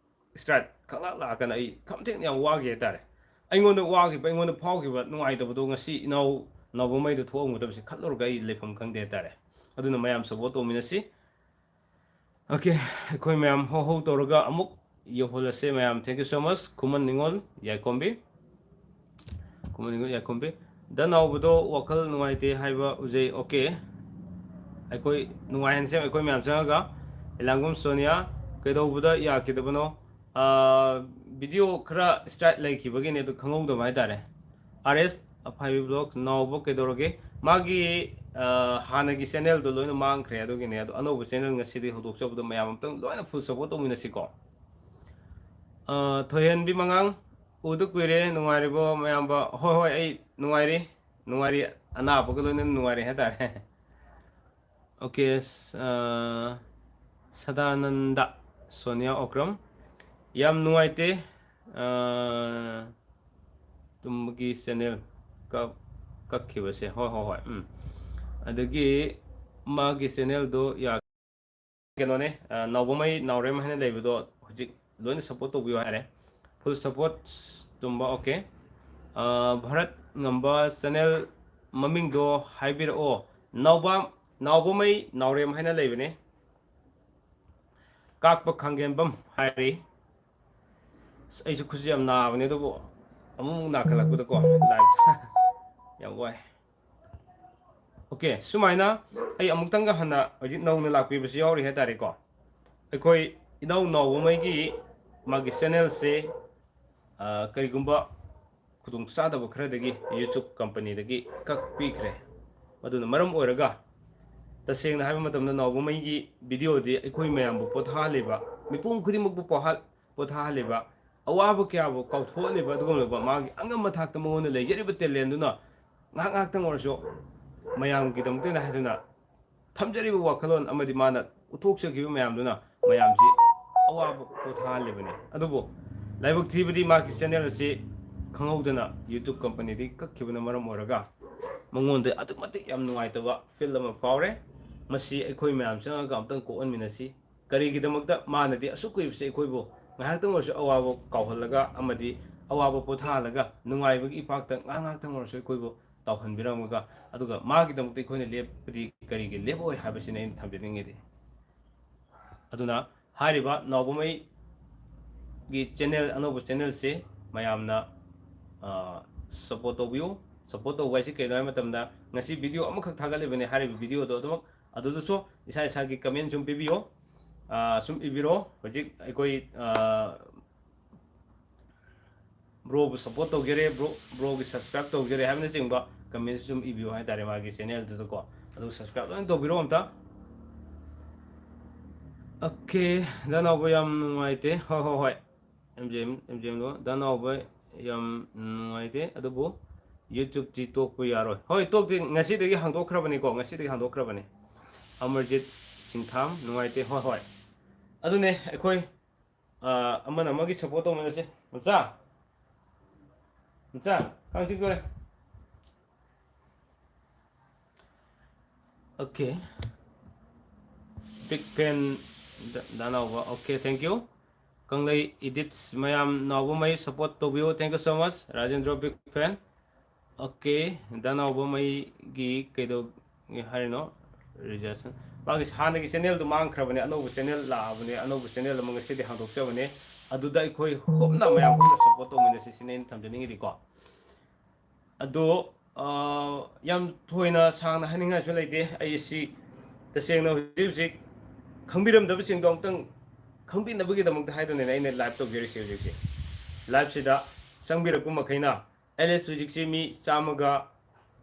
strike ꯈꯪꯂꯥꯛ ꯂꯥꯛꯑꯀꯥꯟꯗ ꯑꯩ ꯈꯝꯊꯦꯡꯅ ꯌꯥꯝ ꯋꯥꯈꯤ ꯍꯥꯏꯇꯥꯔꯦ꯫ ꯑꯩꯉꯣꯟꯗ ꯋꯥꯈꯤꯕ, ꯑꯩꯉꯣꯟꯗ ꯐꯥꯎꯈꯤꯕ ꯅꯨꯡꯉꯥꯏꯇꯕꯗꯣ ꯉꯁꯤ ꯏꯅꯥꯎ ꯅꯥꯎꯕꯃꯩꯗ ꯊꯣꯛꯑꯝꯒꯗꯕꯁꯦ ꯈꯜꯂꯨꯔꯒ ꯑꯩ ꯂꯩꯐꯝ ꯈꯪꯗꯦ ꯍꯥꯏꯇꯥꯔꯦ꯫ ꯑꯗꯨꯅ ꯃꯌꯥꯝ support ꯇꯧꯃꯤꯟꯅꯁꯤ꯫ Okay, ꯑꯩꯈꯣꯏ ꯃꯌꯥꯝ ꯍꯧ ꯍꯧ ꯇꯧꯔꯒ ꯑꯃꯨꯛ ꯌꯧꯍꯜꯂꯁꯦ ꯃꯌꯥꯝ꯫ Thank you so much꯫ ꯈꯨꯃꯟ ꯅꯤꯉꯣꯜ ꯌꯥꯏꯈꯣꯝꯕꯤ꯫ ꯈꯨꯃꯟ ꯅꯤꯉꯣꯜ ꯌꯥꯏꯈꯣꯝꯕꯤ꯫ ꯗ ꯅꯥꯎꯕꯗꯣ ꯋꯥꯈꯜ ꯅꯨꯡꯉꯥꯏꯇꯦ ꯍꯥꯏꯕ ꯎꯖꯩ꯫ Okay꯫ ꯑꯩꯈꯣꯏ ꯅꯨꯡꯉꯥꯏꯍꯟꯁꯦ, ꯑꯩꯈꯣꯏ ꯃꯌꯥꯝ ꯆꯪꯉꯒ꯫ ꯏꯂꯥꯡꯒꯨꯝ ꯁꯣꯅꯤꯌꯥ, ꯀꯩꯗꯧꯕꯗ ꯌꯥꯈꯤꯗꯕꯅꯣ? ꯑꯥ, video ꯈꯔ strike ꯂꯩꯈꯤꯕꯒꯤꯅꯦ, ꯑꯗꯨ ꯈꯪꯍꯧꯗꯕ ꯍꯥꯏꯇꯥꯔꯦ꯫ ꯑꯥꯔ ꯑꯦꯁ ꯑꯐꯥꯏꯕꯤ vlog, ꯅꯥꯎꯕ ꯀꯩꯗꯧꯔꯒꯦ? ꯃꯥꯒꯤ, ꯑꯥ, ꯍꯥꯟꯅꯒꯤ channelꯗꯣ ꯂꯣꯏꯅ ꯃꯥꯡꯈ꯭ꯔꯦ, ꯑꯗꯨꯒꯤꯅꯦ꯫ ꯑꯗꯣ ꯑꯅꯧꯕ channel ꯉꯁꯤꯗꯤ ꯍꯧꯗꯣꯛꯆꯕꯗꯣ ꯃꯌꯥꯝ ꯑꯝꯇꯪ ꯂꯣꯏꯅ full support ꯇꯧꯃꯤꯟꯅꯁꯤꯀꯣ꯫ ꯑꯥ, ꯊꯣꯏꯍꯦꯟꯕꯤ ꯃꯉꯥꯡ, ꯎꯗ ꯀꯨꯏꯔꯦ, ꯅꯨꯡꯉꯥꯏꯔꯤꯕꯣ ꯃꯌꯥꯝꯕ? ꯍꯣꯏ, ꯍꯣꯏ, ꯑꯩ ꯅꯨꯡꯉꯥꯏꯔꯤ, ꯅꯨꯡꯉꯥꯏꯔꯤ꯫ ꯑꯅꯥꯕꯒ ꯂꯣꯏꯅꯅ ꯅꯨꯡꯉꯥꯏꯔꯦ ꯍꯥꯏꯇꯥꯔꯦ꯫ ꯑꯣꯀꯦ꯫ ꯁꯗꯥꯅꯟꯗ ꯁꯣꯅꯤꯌꯥ ꯑꯣꯀ꯭ꯔꯝ, ꯌꯥꯝ ꯅꯨꯡꯉꯥꯏꯇꯦ꯫ ꯇꯨꯝꯕꯒꯤ ꯆꯦꯅꯦꯜ ꯀꯛꯈꯤꯕꯁꯦ, ꯍꯣꯏ ꯍꯣꯏ ꯍꯣꯏ꯫ ꯎꯝ꯫ ꯑꯗꯒꯤ ꯃꯥꯒꯤ ꯆꯦꯅꯦꯜꯗꯣ ꯌꯥ ꯀꯩꯅꯣꯅꯦ, ꯅꯥꯎꯕꯃꯩ ꯅꯥꯎꯔꯦꯝ ꯍꯥꯏꯅ ꯂꯩꯕꯗꯣ ꯍꯧꯖꯤꯛ ꯂꯣꯏꯅ ꯁꯞꯄꯣꯔꯠ ꯇꯧꯕꯤꯌꯨ ꯍꯥꯏꯔꯦ꯫ ꯐꯨꯜ ꯁꯞꯄꯣꯔꯠ꯫ ꯆꯨꯝꯕ꯫ ꯑꯣꯀꯦ꯫ ꯚꯥꯔꯠ ꯉꯝꯕ ꯆꯦꯅꯦꯜ ꯃꯃꯤꯡꯗꯣ ꯍꯥꯏꯕꯤꯔꯛꯑꯣ꯫ ꯅꯥꯎꯕ ꯅꯥꯎꯕꯃꯩ ꯅꯥꯎꯔꯦꯝ ꯍꯥꯏꯅ ꯂꯩꯕꯅꯦ꯫ ꯀꯥꯛꯄ ꯈꯥꯡꯒꯦꯝꯕꯝ ꯍꯥꯏꯔꯤ꯫ ꯑꯁ, ꯑꯩꯁꯨ ꯈꯨꯠꯁꯦ ꯌꯥꯝ ꯅꯥꯕꯅꯦ, ꯑꯗꯨꯕꯨ ꯑꯃꯨꯛ ꯅꯥꯈꯠꯂꯛꯄꯗꯀꯣ, ꯂꯥꯏꯐꯇ ꯌꯥꯝ ꯋꯥꯏ꯫ ꯑꯣꯀꯦ, ꯁꯨꯃꯥꯏꯅ ꯑꯩ ꯑꯃꯨꯛꯇꯪꯒ ꯍꯟꯅ ꯍꯧꯖꯤꯛ ꯅꯧꯅ ꯂꯥꯛꯄꯤꯕꯁꯨ ꯌꯥꯎꯔꯤ ꯍꯥꯏꯇꯥꯔꯦꯀꯣ꯫ ꯑꯩꯈꯣꯏ ꯏꯅꯥꯎ ꯅꯥꯎꯕꯉꯩꯒꯤ ꯃꯥꯒꯤ ꯆꯦꯅꯦꯜꯁꯦ, ꯑ, ꯀꯔꯤꯒꯨꯝꯕ ꯈꯨꯗꯣꯡꯆꯥꯗꯕ ꯈꯔꯗꯒꯤ YouTube ꯀꯝꯄꯅꯤꯗꯒꯤ ꯀꯛꯄꯤꯈ꯭ꯔꯦ꯫ ꯑꯗꯨꯅ ꯃꯔꯝ ꯑꯣꯏꯔꯒ, ꯇꯁꯦꯡꯅ ꯍꯥꯏꯕ ꯃꯇꯝꯗ, ꯅꯥꯎꯕꯉꯩꯒꯤ ꯚꯤꯗꯤꯑꯣꯗꯤ ꯑꯩꯈꯣꯏ ꯃꯌꯥꯝꯕꯨ ꯄꯣꯊꯥꯍꯜꯂꯤꯕ, ꯃꯤꯄꯨꯝ ꯈꯨꯗꯤꯡꯃꯛꯄꯨ ꯄꯣꯍꯜ-, ꯄꯣꯊꯥꯍꯜꯂꯤꯕ, ꯑꯋꯥꯕ ꯀꯌꯥꯕꯨ ꯀꯥꯎꯊꯣꯛꯍꯜꯂꯤꯕ, ꯑꯗꯨꯒꯨꯝꯂꯕ ꯃꯥꯒꯤ ꯑꯉꯝꯕ ꯊꯥꯛꯇ ꯃꯉꯣꯟꯗ ꯂꯩꯖꯔꯤꯕ ꯇꯦꯂꯦꯟꯗꯨꯅ ꯉꯥꯏꯍꯥꯛ ꯉꯥꯏꯍꯥꯛꯇꯪ ꯑꯣꯏꯔꯁꯨ ꯃꯌꯥꯝꯒꯤꯗꯃꯛꯇꯅ ꯍꯥꯏꯗꯨꯅ ꯊꯝꯖꯔꯤꯕ ꯋꯥꯈꯜꯂꯣꯟ ꯑꯃꯗꯤ ꯃꯥꯅ ꯎꯠꯊꯣꯛꯆꯈꯤꯕ ꯃꯌꯥꯝꯗꯨꯅ ꯃꯌꯥꯝꯁꯤ ꯑꯋꯥꯕ ꯄꯣꯊꯥꯍꯜꯂꯤꯕꯅꯤ꯫ ꯑꯗꯨꯕꯨ ꯂꯥꯏꯕꯛ ꯊꯤꯕꯗꯤ ꯃꯥꯒꯤ ꯆꯦꯅꯦꯜ ꯑꯁꯤ ꯈꯪꯍꯧꯗꯅ YouTube ꯀꯝꯄꯅꯤꯗꯒꯤ ꯀꯛꯈꯤꯕꯅ ꯃꯔꯝ ꯑꯣꯏꯔꯒ ꯃꯉꯣꯟꯗ ꯑꯗꯨꯛꯀꯤ ꯃꯇꯤꯛ ꯌꯥꯝ ꯅꯨꯡꯉꯥꯏꯇꯕ ꯐꯤꯜ ꯑꯃ ꯐꯥꯎꯔꯦ꯫ ꯃꯁꯤ ꯑꯩꯈꯣꯏ ꯃꯌꯥꯝ ꯆꯪꯉꯒ ꯑꯃꯨꯛꯇꯪ ꯀꯣꯛꯍꯟꯃꯤꯟꯅꯁꯤ꯫ ꯀꯔꯤꯒꯤꯗꯃꯛꯇ ꯃꯥꯅꯗꯤ ꯑꯁꯨꯛ ꯀꯨꯏꯕꯁꯦ ꯑꯩꯈꯣꯏꯕꯨ ꯉꯥꯏꯍꯥꯛꯇꯪ ꯑꯣꯏꯔꯁꯨ ꯑꯋꯥꯕ ꯀꯥꯎꯍꯜꯂꯒ ꯑꯃꯗꯤ ꯑꯋꯥꯕ ꯄꯣꯊꯥꯍꯜꯂꯒ ꯅꯨꯡꯉꯥꯏꯕꯒꯤ ꯏꯄꯥꯛꯇ ꯉꯥꯏꯍꯥꯛ ꯉꯥꯏꯍꯥꯛꯇꯪ ꯑꯣꯏꯔꯁꯨ ꯑꯩꯈꯣꯏꯕꯨ ꯇꯥꯎꯍꯟꯕꯤꯔꯝꯃꯒ, ꯑꯗꯨꯒ ꯃꯥꯒꯤꯗꯃꯛꯇ ꯑꯩꯈꯣꯏꯅ ꯂꯦꯞꯄꯗꯤ ꯀꯔꯤꯒꯤ ꯂꯦꯞꯄꯣꯏ ꯍꯥꯏꯕꯁꯤꯅ ꯑꯩꯅ ꯊꯝꯖꯅꯤꯡꯉꯤꯗꯤ꯫ ꯑꯗꯨꯅ ꯍꯥꯏꯔꯤꯕ ꯅꯥꯎꯕꯃꯩꯒꯤ ꯆꯦꯅꯦꯜ, ꯑꯅꯧꯕ ꯆꯦꯅꯦꯜꯁꯦ ꯃꯌꯥꯝꯅ, ꯑ, ꯁꯞꯄꯣꯔꯠ ꯇꯧꯕꯤꯌꯨ꯫ ꯁꯞꯄꯣꯔꯠ ꯇꯧꯕ ꯍꯥꯏꯁꯤ ꯀꯩꯅꯣ ꯍꯥꯏꯕ ꯃꯇꯝꯗ, ꯉꯁꯤ ꯚꯤꯗꯤꯑꯣ ꯑꯃꯈꯛ ꯊꯥꯒꯠꯂꯤꯕꯅꯦ, ꯍꯥꯏꯔꯤꯕ ꯚꯤꯗꯤꯑꯣꯗꯣ ꯑꯗꯨꯃꯛ, ꯑꯗꯨꯗꯁꯨ ꯏꯁꯥ ꯏꯁꯥꯒꯤ ꯀꯃꯦꯟ ꯁꯨꯝ ꯄꯤꯕꯤꯌꯣ꯫ ꯑ, ꯁꯨꯝ ꯏꯕꯤꯔꯣ꯫ ꯍꯧꯖꯤꯛ ꯑꯩꯈꯣꯏ, ꯑ, ꯕ꯭ꯔꯣꯕꯨ ꯁꯞꯄꯣꯔꯠ ꯇꯧꯖꯔꯦ, ꯕ꯭ꯔꯣ, ꯕ꯭ꯔꯣꯒꯤ ꯁꯕꯁꯀ꯭ꯔꯥꯏꯕ ꯇꯧꯖꯔꯦ ꯍꯥꯏꯕꯅꯆꯤꯡꯕ ꯀꯃꯦꯟꯁ ꯁꯨꯝ ꯏꯕꯤꯌꯨ ꯍꯥꯏꯇꯥꯔꯦ ꯃꯥꯒꯤ ꯆꯦꯅꯦꯜꯗꯨꯗꯀꯣ꯫ ꯑꯗꯨ ꯁꯕꯁꯀ꯭ꯔꯥꯏꯕ ꯂꯣꯏꯅ ꯇꯧꯕꯤꯔꯣ ꯑꯝꯇ꯫ ꯑꯣꯀꯦ, ꯗꯥ ꯅꯥꯎꯕ ꯌꯥꯝ ꯅꯨꯡꯉꯥꯏꯇꯦ꯫ ꯍꯣꯏ, ꯍꯣꯏ, ꯍꯣꯏ꯫ M G M, M G ꯑꯦꯝꯗꯣ, ꯗꯥ ꯅꯥꯎꯕ ꯌꯥꯝ ꯅꯨꯡꯉꯥꯏꯇꯦ꯫ ꯑꯗꯨꯕꯨ YouTubeꯇꯤ ꯇꯣꯛꯄ ꯌꯥꯔꯣꯏ꯫ ꯍꯣꯏ, ꯇꯣꯛꯇꯦ, ꯉꯁꯤꯗꯒꯤ ꯍꯥꯡꯗꯣꯛꯈ꯭ꯔꯕꯅꯤꯀꯣ, ꯉꯁꯤꯗꯒꯤ ꯍꯥꯡꯗꯣꯛꯈ꯭ꯔꯕꯅꯤ꯫ ꯑꯃꯔꯖꯤꯠ ꯁꯤꯡꯊꯥꯝ, ꯅꯨꯡꯉꯥꯏꯇꯦ꯫ ꯍꯣꯏ, ꯍꯣꯏ, ꯑꯗꯨꯅꯦ ꯑꯩꯈꯣꯏ, ꯑ, ꯑꯃꯅ ꯑꯃꯒꯤ support ꯇꯧꯃꯤꯟꯅꯁꯤ꯫ ꯃꯆꯥ, ꯃꯆꯥ, ꯀꯥꯡ ꯆꯤꯛꯇꯣꯔꯦ꯫ Okay. Big fan, the-, the ꯅꯥꯎꯕ꯫ Okay, thank you. ꯀꯪꯂꯩ Edits ꯃꯌꯥꯝ, ꯅꯥꯎꯕ ꯃꯩ support ꯇꯧꯕꯤꯌꯨ꯫ Thank you so much, Rajendro, big fan. Okay, ꯗꯥ ꯅꯥꯎꯕ ꯃꯩꯒꯤ ꯀꯩꯗꯧꯒꯦ ꯍꯥꯏꯔꯤꯅꯣ? Reaction. ꯃꯥꯒꯤ ꯍꯥꯟꯅꯒꯤ channelꯗꯨ ꯃꯥꯡꯈ꯭ꯔꯕꯅꯦ, ꯑꯅꯧꯕ channel ꯂꯥꯛꯑꯕꯅꯦ, ꯑꯅꯧꯕ channel ꯑꯃ ꯉꯁꯤꯗꯤ ꯍꯥꯡꯗꯣꯛꯆꯕꯅꯦ꯫ ꯑꯗꯨꯗ ꯑꯩꯈꯣꯏ ꯄꯨꯟꯅ, ꯃꯌꯥꯝ ꯄꯨꯟꯅ support ꯇꯧꯃꯤꯟꯅꯁꯤ ꯁꯤꯅꯦ ꯑꯩꯅ ꯊꯝꯖꯅꯤꯡꯉꯤꯗꯤꯀꯣ꯫ ꯑꯗꯣ, ꯑ, ꯌꯥꯝ ꯊꯣꯏꯅ ꯁꯥꯡꯅ ꯍꯥꯏꯅꯤꯡꯉꯥꯏꯁꯨ ꯂꯩꯇꯦ꯫ ꯑꯩ ꯁꯤ ꯇꯁꯦꯡꯅ ꯍꯧꯖꯤꯛ ꯍꯧꯖꯤꯛ ꯈꯪꯕꯤꯔꯝꯗꯕꯁꯤꯡꯗꯣ ꯑꯃꯨꯛꯇꯪ ꯈꯪꯕꯤꯅꯕꯒꯤꯗꯃꯛꯇ ꯍꯥꯏꯗꯨꯅꯅꯦ ꯑꯩꯅ live ꯇꯧꯖꯔꯤꯁꯦ ꯍꯧꯖꯤꯛꯁꯦ꯫ Liveꯁꯤꯗ ꯆꯪꯕꯤꯔꯛꯄ ꯃꯈꯩꯅ, ꯑꯦꯂꯤꯁ ꯍꯧꯖꯤꯛꯁꯤ ꯃꯤ ꯆꯥꯝꯃꯒ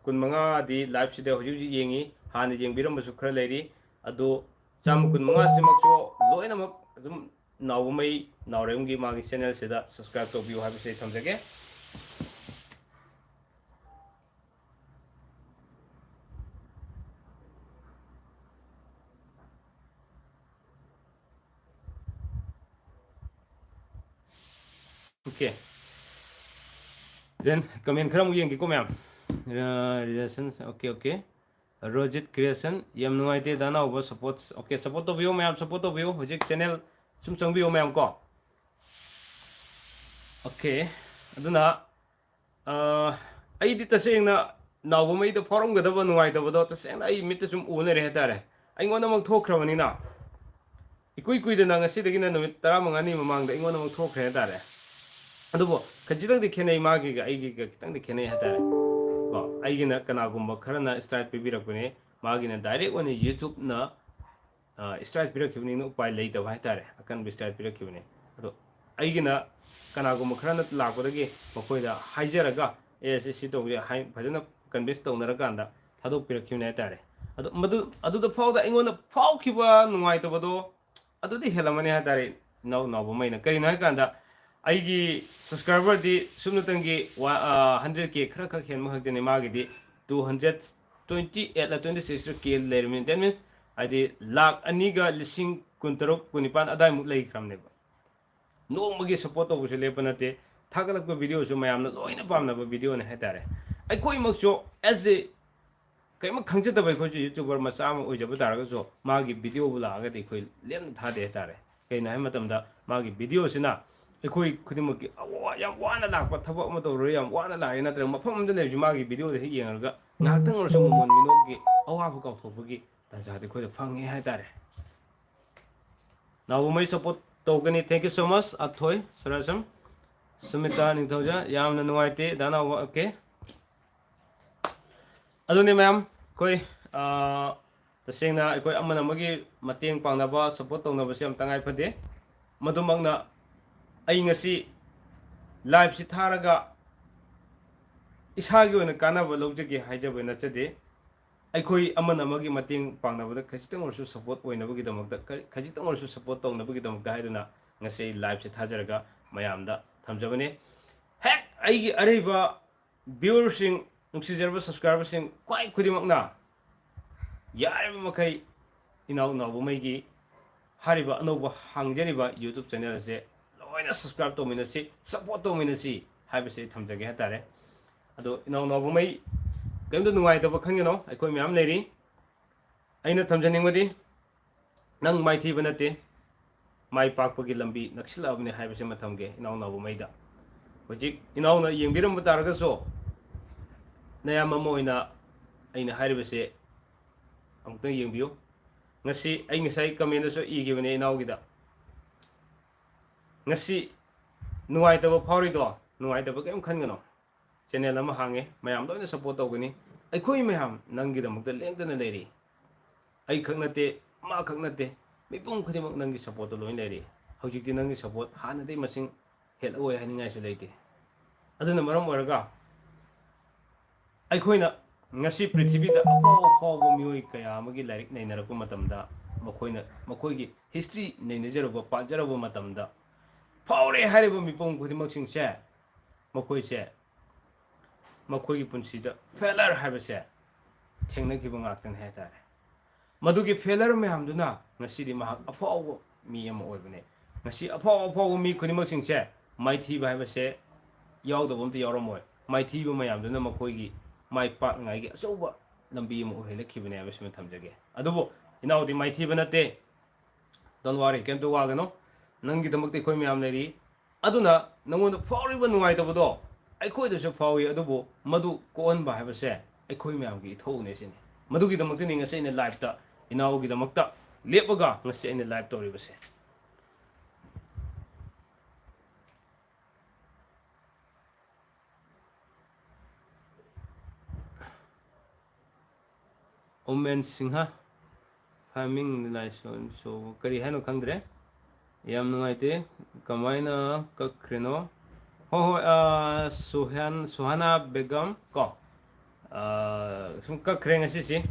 ꯀꯨꯟꯃꯉꯥꯗꯤ liveꯁꯤꯗ ꯍꯧꯖꯤꯛ ꯍꯧꯖꯤꯛ ꯌꯦꯡꯉꯤ, ꯍꯥꯟꯅ ꯌꯦꯡꯕꯤꯔꯝꯕꯁꯨ ꯈꯔ ꯂꯩꯔꯤ꯫ ꯑꯗꯣ ꯆꯥꯝꯃ ꯀꯨꯟꯃꯉꯥꯁꯤꯃꯛꯁꯨ ꯂꯣꯏꯅꯃꯛ ꯑꯗꯨꯝ ꯅꯥꯎꯕꯃꯩ ꯅꯥꯎꯔꯦꯝꯒꯤ ꯃꯥꯒꯤ channelꯁꯤꯗ subscribe ꯇꯧꯕꯤꯌꯨ ꯍꯥꯏꯕꯁꯤ ꯑꯩ ꯊꯝꯖꯒꯦ꯫ Okay. Then comment ꯈꯔ ꯑꯃꯨꯛ ꯌꯦꯡꯒꯦꯀꯣ ꯃꯌꯥꯝ꯫ ꯔ-, relations, okay, okay. Rojit Creation, ꯌꯥꯝ ꯅꯨꯡꯉꯥꯏꯇꯦ ꯗꯥ ꯅꯥꯎꯕ support꯫ Okay, support ꯇꯧꯕꯤꯌꯨ ꯃꯌꯥꯝ, support ꯇꯧꯕꯤꯌꯨ꯫ ꯍꯧꯖꯤꯛ channel ꯁꯨꯝ ꯆꯪꯕꯤꯌꯨ ꯃꯌꯥꯝ ꯀꯣ꯫ Okay, ꯑꯗꯨꯅ, ꯑ, ꯑꯩꯗꯤ ꯇꯁꯦꯡꯅ ꯅꯥꯎꯕꯃꯩꯗ ꯐꯥꯎꯔꯝꯒꯗꯕ ꯅꯨꯡꯉꯥꯏꯇꯕꯗꯣ ꯇꯁꯦꯡꯅ ꯑꯩ ꯃꯤꯠꯇ ꯁꯨꯝ ꯎ ꯂꯩꯔꯦ ꯍꯥꯏꯇꯥꯔꯦ꯫ ꯑꯩꯉꯣꯟꯗꯃꯛ ꯊꯣꯛꯈ꯭ꯔꯕꯅꯤꯅ, ꯏꯀꯨꯏ ꯀꯨꯏꯗꯅ ꯉꯁꯤꯗꯒꯤꯅ ꯅꯨꯃꯤꯠ ꯇꯔꯥꯃꯉꯥꯅꯤ ꯃꯃꯥꯡꯗ ꯑꯩꯉꯣꯟꯗꯃꯛ ꯊꯣꯛꯈ꯭ꯔꯦ ꯍꯥꯏꯇꯥꯔꯦ꯫ ꯑꯗꯨꯕꯨ ꯈꯖꯤꯛꯇꯪꯗꯤ ꯈꯦꯠꯅꯩ, ꯃꯥꯒꯤꯒ ꯑꯩꯒꯤꯒ ꯈꯤꯇꯪꯗꯤ ꯈꯦꯠꯅꯩ ꯍꯥꯏꯇꯥꯔꯦ꯫ ꯀꯣ, ꯑꯩꯒꯤꯅ ꯀꯅꯥꯒꯨꯝꯕ ꯈꯔꯅ strike ꯄꯤꯕꯤꯔꯛꯄꯅꯦ, ꯃꯥꯒꯤꯅ direct ꯑꯣꯏꯅ YouTubeꯅ, ꯑ, strike ꯄꯤꯔꯛꯈꯤꯕꯅꯤꯅ ꯎꯄꯥꯏ ꯂꯩꯇꯕ ꯍꯥꯏꯇꯥꯔꯦ, ꯑꯀꯟꯕ strike ꯄꯤꯔꯛꯈꯤꯕꯅꯦ꯫ ꯑꯗꯣ ꯑꯩꯒꯤꯅ ꯀꯅꯥꯒꯨꯝꯕ ꯈꯔꯅ ꯂꯥꯛꯄꯗꯒꯤ ꯃꯈꯣꯏꯗ ꯍꯥꯏꯖꯔꯒ, "ꯑꯦ, ꯁꯤ, ꯁꯤ ꯇꯧꯕ ꯌꯥꯏ" ꯍꯥꯏ, ꯐꯖꯅ convince ꯇꯧꯅꯔꯀꯥꯟꯗ ꯊꯥꯗꯣꯛꯄꯤꯔꯛꯈꯤꯕꯅꯦ ꯍꯥꯏꯇꯥꯔꯦ꯫ ꯑꯗꯣ ꯃꯗꯨ, ꯑꯗꯨꯗ ꯐꯥꯎꯗ ꯑꯩꯉꯣꯟꯗ ꯐꯥꯎꯈꯤꯕ ꯅꯨꯡꯉꯥꯏꯇꯕꯗꯣ ꯑꯗꯨꯗꯤ ꯍꯦꯜꯂꯝꯃꯅꯤ ꯍꯥꯏꯇꯥꯔꯦ, ꯏꯅꯥꯎ ꯅꯥꯎꯕꯃꯩꯅ꯫ ꯀꯔꯤꯅꯣ ꯍꯥꯏꯀꯥꯟꯗ, ꯑꯩꯒꯤ subscriberꯗꯤ ꯁꯨꯞꯅꯇꯪꯒꯤ ꯋꯥ-, ꯑ, hundred K ꯈꯔ ꯈꯛ ꯍꯦꯟꯕ ꯈꯛꯇꯅꯤ꯫ ꯃꯥꯒꯤꯗꯤ two hundred twenty eight ꯂ twenty six ꯂ K ꯂꯩꯔꯝꯃꯤ꯫ That means, ꯍꯥꯏꯗꯤ, ꯂꯥꯈ ꯑꯅꯤꯒ ꯂꯤꯁꯤꯡ ꯀꯨꯟꯇꯔꯨꯛ, ꯀꯨꯟꯅꯤꯄꯥꯟ ꯑꯗꯥꯏꯃꯨꯛ ꯂꯩꯈ꯭ꯔꯕꯅꯦꯕ꯫ ꯅꯣꯡꯃꯒꯤ support ꯇꯧꯕꯁꯨ ꯂꯦꯞꯄ ꯅꯠꯇꯦ꯫ ꯊꯥꯒꯠꯂꯛꯄ videoꯁꯨ ꯃꯌꯥꯝꯅ ꯂꯣꯏꯅ ꯄꯥꯝꯅꯕ videoꯅꯤ ꯍꯥꯏꯇꯥꯔꯦ꯫ ꯑꯩꯈꯣꯏꯃꯛꯁꯨ as a ꯀꯔꯤꯝ ꯈꯪꯖꯗꯕ ꯑꯩꯈꯣꯏꯁꯨ YouTuber ꯃꯆꯥ ꯑꯃ ꯑꯣꯏꯖꯕ ꯇꯥꯔꯒꯁꯨ, ꯃꯥꯒꯤ videoꯕꯨ ꯂꯥꯛꯑꯒꯗꯤ ꯑꯩꯈꯣꯏ ꯂꯦꯝꯅ ꯊꯥꯗꯦ ꯍꯥꯏꯇꯥꯔꯦ꯫ ꯀꯩꯅꯣ ꯍꯥꯏꯕ ꯃꯇꯝꯗ, ꯃꯥꯒꯤ videoꯁꯤꯅ ꯑꯩꯈꯣꯏ ꯈꯨꯗꯤꯡꯃꯛꯀꯤ ꯑꯋꯥ-, ꯌꯥꯝ ꯋꯥꯅ ꯂꯥꯛꯄ ꯊꯕꯛ ꯑꯃ ꯇꯧꯔꯨꯔꯦ, ꯌꯥꯝ ꯋꯥꯅ ꯂꯥꯛꯑꯦ, ꯅꯠꯇ꯭ꯔꯒ ꯃꯐꯝ ꯑꯃꯗ ꯂꯩꯕꯁꯤ ꯃꯥꯒꯤ videoꯗ ꯍꯦꯛ ꯌꯦꯡꯉꯒ ꯉꯥꯏꯍꯥꯛꯇꯪ ꯑꯣꯏꯔꯁꯨ ꯃꯃꯣꯟ ꯃꯤꯅꯣꯛꯀꯤ ꯑꯋꯥꯕ ꯀꯥꯎꯊꯣꯛꯄꯒꯤ ꯇꯥꯟꯖꯥꯗꯤ ꯑꯩꯈꯣꯏꯗ ꯐꯪꯉꯦ ꯍꯥꯏꯇꯥꯔꯦ꯫ ꯅꯥꯎꯕꯃꯩ support ꯇꯧꯒꯅꯤ꯫ Thank you so much, ꯑꯊꯣꯏ ꯁꯨꯔꯖꯝ, Sumita ꯅꯤꯡꯊꯧꯖ꯫ ꯌꯥꯝꯅ ꯅꯨꯡꯉꯥꯏꯇꯦ, ꯗꯥ ꯅꯥꯎꯕ꯫ Okay꯫ ꯑꯗꯨꯅꯤ ꯃꯌꯥꯝ, ꯑꯩꯈꯣꯏ, ꯑꯥ, ꯇꯁꯦꯡꯅ ꯑꯩꯈꯣꯏ ꯑꯃꯅ ꯑꯃꯒꯤ ꯃꯇꯦꯡ ꯄꯥꯡꯅꯕ, support ꯇꯧꯅꯕꯁꯦ ꯌꯥꯝ ꯇꯉꯥꯏ ꯐꯗꯦ꯫ ꯃꯗꯨꯃꯛꯅ ꯑꯩ ꯉꯁꯤ liveꯁꯤ ꯊꯥꯔꯒ ꯏꯁꯥꯒꯤ ꯑꯣꯏꯅ ꯀꯥꯟꯅꯕ ꯂꯧꯖꯒꯦ ꯍꯥꯏꯖꯕ ꯅꯠꯆꯗꯦ꯫ ꯑꯩꯈꯣꯏ ꯑꯃꯅ ꯑꯃꯒꯤ ꯃꯇꯦꯡ ꯄꯥꯡꯅꯕꯗ ꯈꯖꯤꯛꯇꯪ ꯑꯣꯏꯔꯁꯨ support ꯑꯣꯏꯅꯕꯒꯤꯗꯃꯛꯇ, ꯈ-, ꯈꯖꯤꯛꯇꯪ ꯑꯣꯏꯔꯁꯨ support ꯇꯧꯅꯕꯒꯤꯗꯃꯛꯇ ꯍꯥꯏꯗꯨꯅ ꯉꯁꯤ ꯑꯩ liveꯁꯦ ꯊꯥꯖꯔꯒ ꯃꯌꯥꯝꯗ ꯊꯝꯖꯕꯅꯤ꯫ ꯍꯦꯛ ꯑꯩꯒꯤ ꯑꯔꯩꯕ viewerꯁꯤꯡ, ꯅꯨꯡꯁꯤꯖꯔꯕ subscriberꯁꯤꯡ, ꯈ꯭ꯋꯥꯏ ꯈꯨꯗꯤꯡꯃꯛꯅ ꯌꯥꯔꯤꯕ ꯃꯈꯩ ꯏꯅꯥꯎ ꯅꯥꯎꯕꯃꯩꯒꯤ ꯍꯥꯏꯔꯤꯕ ꯑꯅꯧꯕ ꯍꯥꯡꯖꯔꯤꯕ YouTube channel ꯑꯁꯦ ꯂꯣꯏꯅ subscribe ꯇꯧꯃꯤꯟꯅꯁꯤ, support ꯇꯧꯃꯤꯟꯅꯁꯤ ꯍꯥꯏꯕꯁꯤ ꯊꯝꯖꯒꯦ ꯍꯥꯏꯇꯥꯔꯦ꯫ ꯑꯗꯣ ꯏꯅꯥꯎ ꯅꯥꯎꯕꯃꯩ, ꯀꯔꯤꯝꯇ ꯅꯨꯡꯉꯥꯏꯇꯕ ꯈꯟꯒꯅꯣ, ꯑꯩꯈꯣꯏ ꯃꯌꯥꯝ ꯂꯩꯔꯤ꯫ ꯑꯩꯅ ꯊꯝꯖꯅꯤꯡꯕꯗꯤ, ꯅꯪ ꯃꯥꯏꯊꯤꯕ ꯅꯠꯇꯦ, ꯃꯥꯏ ꯄꯥꯛꯄꯒꯤ ꯂꯝꯕꯤ ꯅꯛꯁꯤꯜꯂꯛꯑꯕꯅꯤ ꯍꯥꯏꯕꯁꯤꯃ ꯊꯝꯒꯦ ꯏꯅꯥꯎ ꯅꯥꯎꯕꯃꯩꯗ꯫ ꯍꯧꯖꯤꯛ ꯏꯅꯥꯎꯅ ꯌꯦꯡꯕꯤꯔꯝꯕ ꯇꯥꯔꯒꯁꯨ, ꯅꯌꯥꯝꯕ ꯑꯃ ꯑꯣꯏꯅ ꯑꯩꯅ ꯍꯥꯏꯔꯤꯕꯁꯦ ꯑꯃꯨꯛꯇꯪ ꯌꯦꯡꯕꯤꯌꯨ꯫ ꯉꯁꯤ ꯑꯩ ꯉꯁꯥꯏ commentꯗꯁꯨ ꯏꯈꯤꯕꯅꯦ ꯏꯅꯥꯎꯒꯤꯗ꯫ ꯉꯁꯤ ꯅꯨꯡꯉꯥꯏꯇꯕ ꯐꯥꯎꯔꯤꯗꯣ, ꯅꯨꯡꯉꯥꯏꯇꯕ ꯀꯔꯤꯝ ꯈꯟꯒꯅꯣ꯫ Channel ꯑꯃ ꯍꯥꯡꯉꯦ, ꯃꯌꯥꯝ ꯂꯣꯏꯅ support ꯇꯧꯒꯅꯤ꯫ ꯑꯩꯈꯣꯏ ꯃꯌꯥꯝ ꯅꯪꯒꯤꯗꯃꯛꯇ ꯂꯦꯡꯗꯅ ꯂꯩꯔꯤ꯫ ꯑꯩ ꯈꯛ ꯅꯠꯇꯦ, ꯃꯥ ꯈꯛ ꯅꯠꯇꯦ, ꯃꯤꯄꯨꯝ ꯈꯨꯗꯤꯡꯃꯛ ꯅꯪꯒꯤ supportꯇ ꯂꯣꯏ ꯂꯩꯔꯤ꯫ ꯍꯧꯖꯤꯛꯇꯤ ꯅꯪꯒꯤ support ꯍꯥꯟꯅꯗꯩ ꯃꯁꯤꯡ ꯍꯦꯜꯂꯛꯑꯣꯏ ꯍꯥꯏꯅꯤꯡꯉꯥꯏꯁꯨ ꯂꯩꯇꯦ꯫ ꯑꯗꯨꯅ ꯃꯔꯝ ꯑꯣꯏꯔꯒ ꯑꯩꯈꯣꯏꯅ ꯉꯁꯤ ꯄ꯭ꯔꯤꯊꯤꯕꯤꯗ ꯑꯐꯥꯎ ꯑꯐꯥꯎꯕ ꯃꯤꯑꯣꯏ ꯀꯌꯥ ꯑꯃꯒꯤ ꯂꯥꯏꯔꯤꯛ ꯅꯩꯅꯔꯛꯄ ꯃꯇꯝꯗ, ꯃꯈꯣꯏꯅ, ꯃꯈꯣꯏꯒꯤ history ꯅꯩꯅꯖꯔꯨꯕ, ꯄꯥꯖꯔꯨꯕ ꯃꯇꯝꯗ, ꯐꯥꯎꯔꯦ ꯍꯥꯏꯔꯤꯕ ꯃꯤꯄꯨꯝ ꯈꯨꯗꯤꯡꯃꯛꯁꯤꯡꯁꯦ, ꯃꯈꯣꯏꯁꯦ ꯃꯈꯣꯏꯒꯤ ꯄꯨꯟꯁꯤꯗ ꯐꯦꯂꯔ ꯍꯥꯏꯕꯁꯦ ꯊꯦꯡꯅꯈꯤꯕ ꯉꯥꯛꯇꯅꯤ ꯍꯥꯏꯇꯥꯔꯦ꯫ ꯃꯗꯨꯒꯤ ꯐꯦꯂꯔ ꯃꯌꯥꯝꯗꯨꯅ ꯉꯁꯤꯗꯤ ꯃꯍꯥꯛ ꯑꯐꯥꯎꯕ ꯃꯤ ꯑꯃ ꯑꯣꯏꯕꯅꯦ꯫ ꯉꯁꯤ ꯑꯐꯥꯎ ꯑꯐꯥꯎꯕ ꯃꯤ ꯈꯨꯗꯤꯡꯃꯛꯁꯤꯡꯁꯦ ꯃꯥꯏꯊꯤꯕ ꯍꯥꯏꯕꯁꯦ ꯌꯥꯎꯗꯕ ꯑꯝꯇ ꯌꯥꯎꯔꯝꯃꯣꯏ꯫ ꯃꯥꯏꯊꯤꯕ ꯃꯌꯥꯝꯗꯨꯅ ꯃꯈꯣꯏꯒꯤ ꯃꯥꯏ ꯄꯥꯛꯅꯉꯥꯏꯒꯤ ꯑꯆꯧꯕ ꯂꯝꯕꯤ ꯑꯃ ꯑꯣꯏꯍꯜꯂꯛꯈꯤꯕꯅꯦ ꯍꯥꯏꯕꯁꯤꯃ ꯊꯝꯖꯒꯦ꯫ ꯑꯗꯨꯕꯨ ꯏꯅꯥꯎꯗꯤ ꯃꯥꯏꯊꯤꯕ ꯅꯠꯇꯦ꯫ Don't worry, ꯀꯩꯝꯇ ꯋꯥꯒꯅꯨ꯫ ꯅꯪꯒꯤꯗꯃꯛꯇ ꯑꯩꯈꯣꯏ ꯃꯌꯥꯝ ꯂꯩꯔꯤ꯫ ꯑꯗꯨꯅ ꯅꯉꯣꯟꯗ ꯐꯥꯎꯔꯤꯕ ꯅꯨꯡꯉꯥꯏꯇꯕꯗꯣ ꯑꯩꯈꯣꯏꯗꯁꯨ ꯐꯥꯎꯏ, ꯑꯗꯨꯕꯨ ꯃꯗꯨ ꯀꯣꯛꯍꯟꯕ ꯍꯥꯏꯕꯁꯦ ꯑꯩꯈꯣꯏ ꯃꯌꯥꯝꯒꯤ ꯏꯊꯧꯅꯦ ꯁꯤꯅꯤ꯫ ꯃꯗꯨꯒꯤꯗꯃꯛꯇꯅꯤ ꯉꯁꯤ ꯑꯩꯅ ꯂꯥꯏꯞꯇ ꯏꯅꯥꯎꯒꯤꯗꯃꯛꯇ ꯂꯦꯞꯄꯒ ꯉꯁꯤ ꯑꯩꯅ ꯂꯥꯏꯞ ꯇꯧꯔꯤꯕꯁꯦ꯫ ꯎꯃꯦꯟ ꯁꯤꯡꯍ, ꯐꯥꯔꯃꯤꯡ ꯂꯥꯏꯁꯣꯟ ꯁꯣ ꯀꯔꯤ ꯍꯥꯏꯅꯣ ꯈꯪꯗ꯭ꯔꯦ꯫ ꯌꯥꯝ ꯅꯨꯡꯉꯥꯏꯇꯦ꯫ ꯀꯃꯥꯏꯅ ꯀꯛꯈ꯭ꯔꯤꯅꯣ? ꯍꯣꯏ, ꯍꯣꯏ, ꯑꯥ, ꯁꯨꯍꯥꯟ-, ꯁꯨꯍꯥꯅꯥ ꯕꯦꯒꯝ ꯀꯣ, ꯑꯥ, ꯁꯨꯝ ꯀꯛꯈ꯭ꯔꯦ ꯉꯁꯤꯁꯤ꯫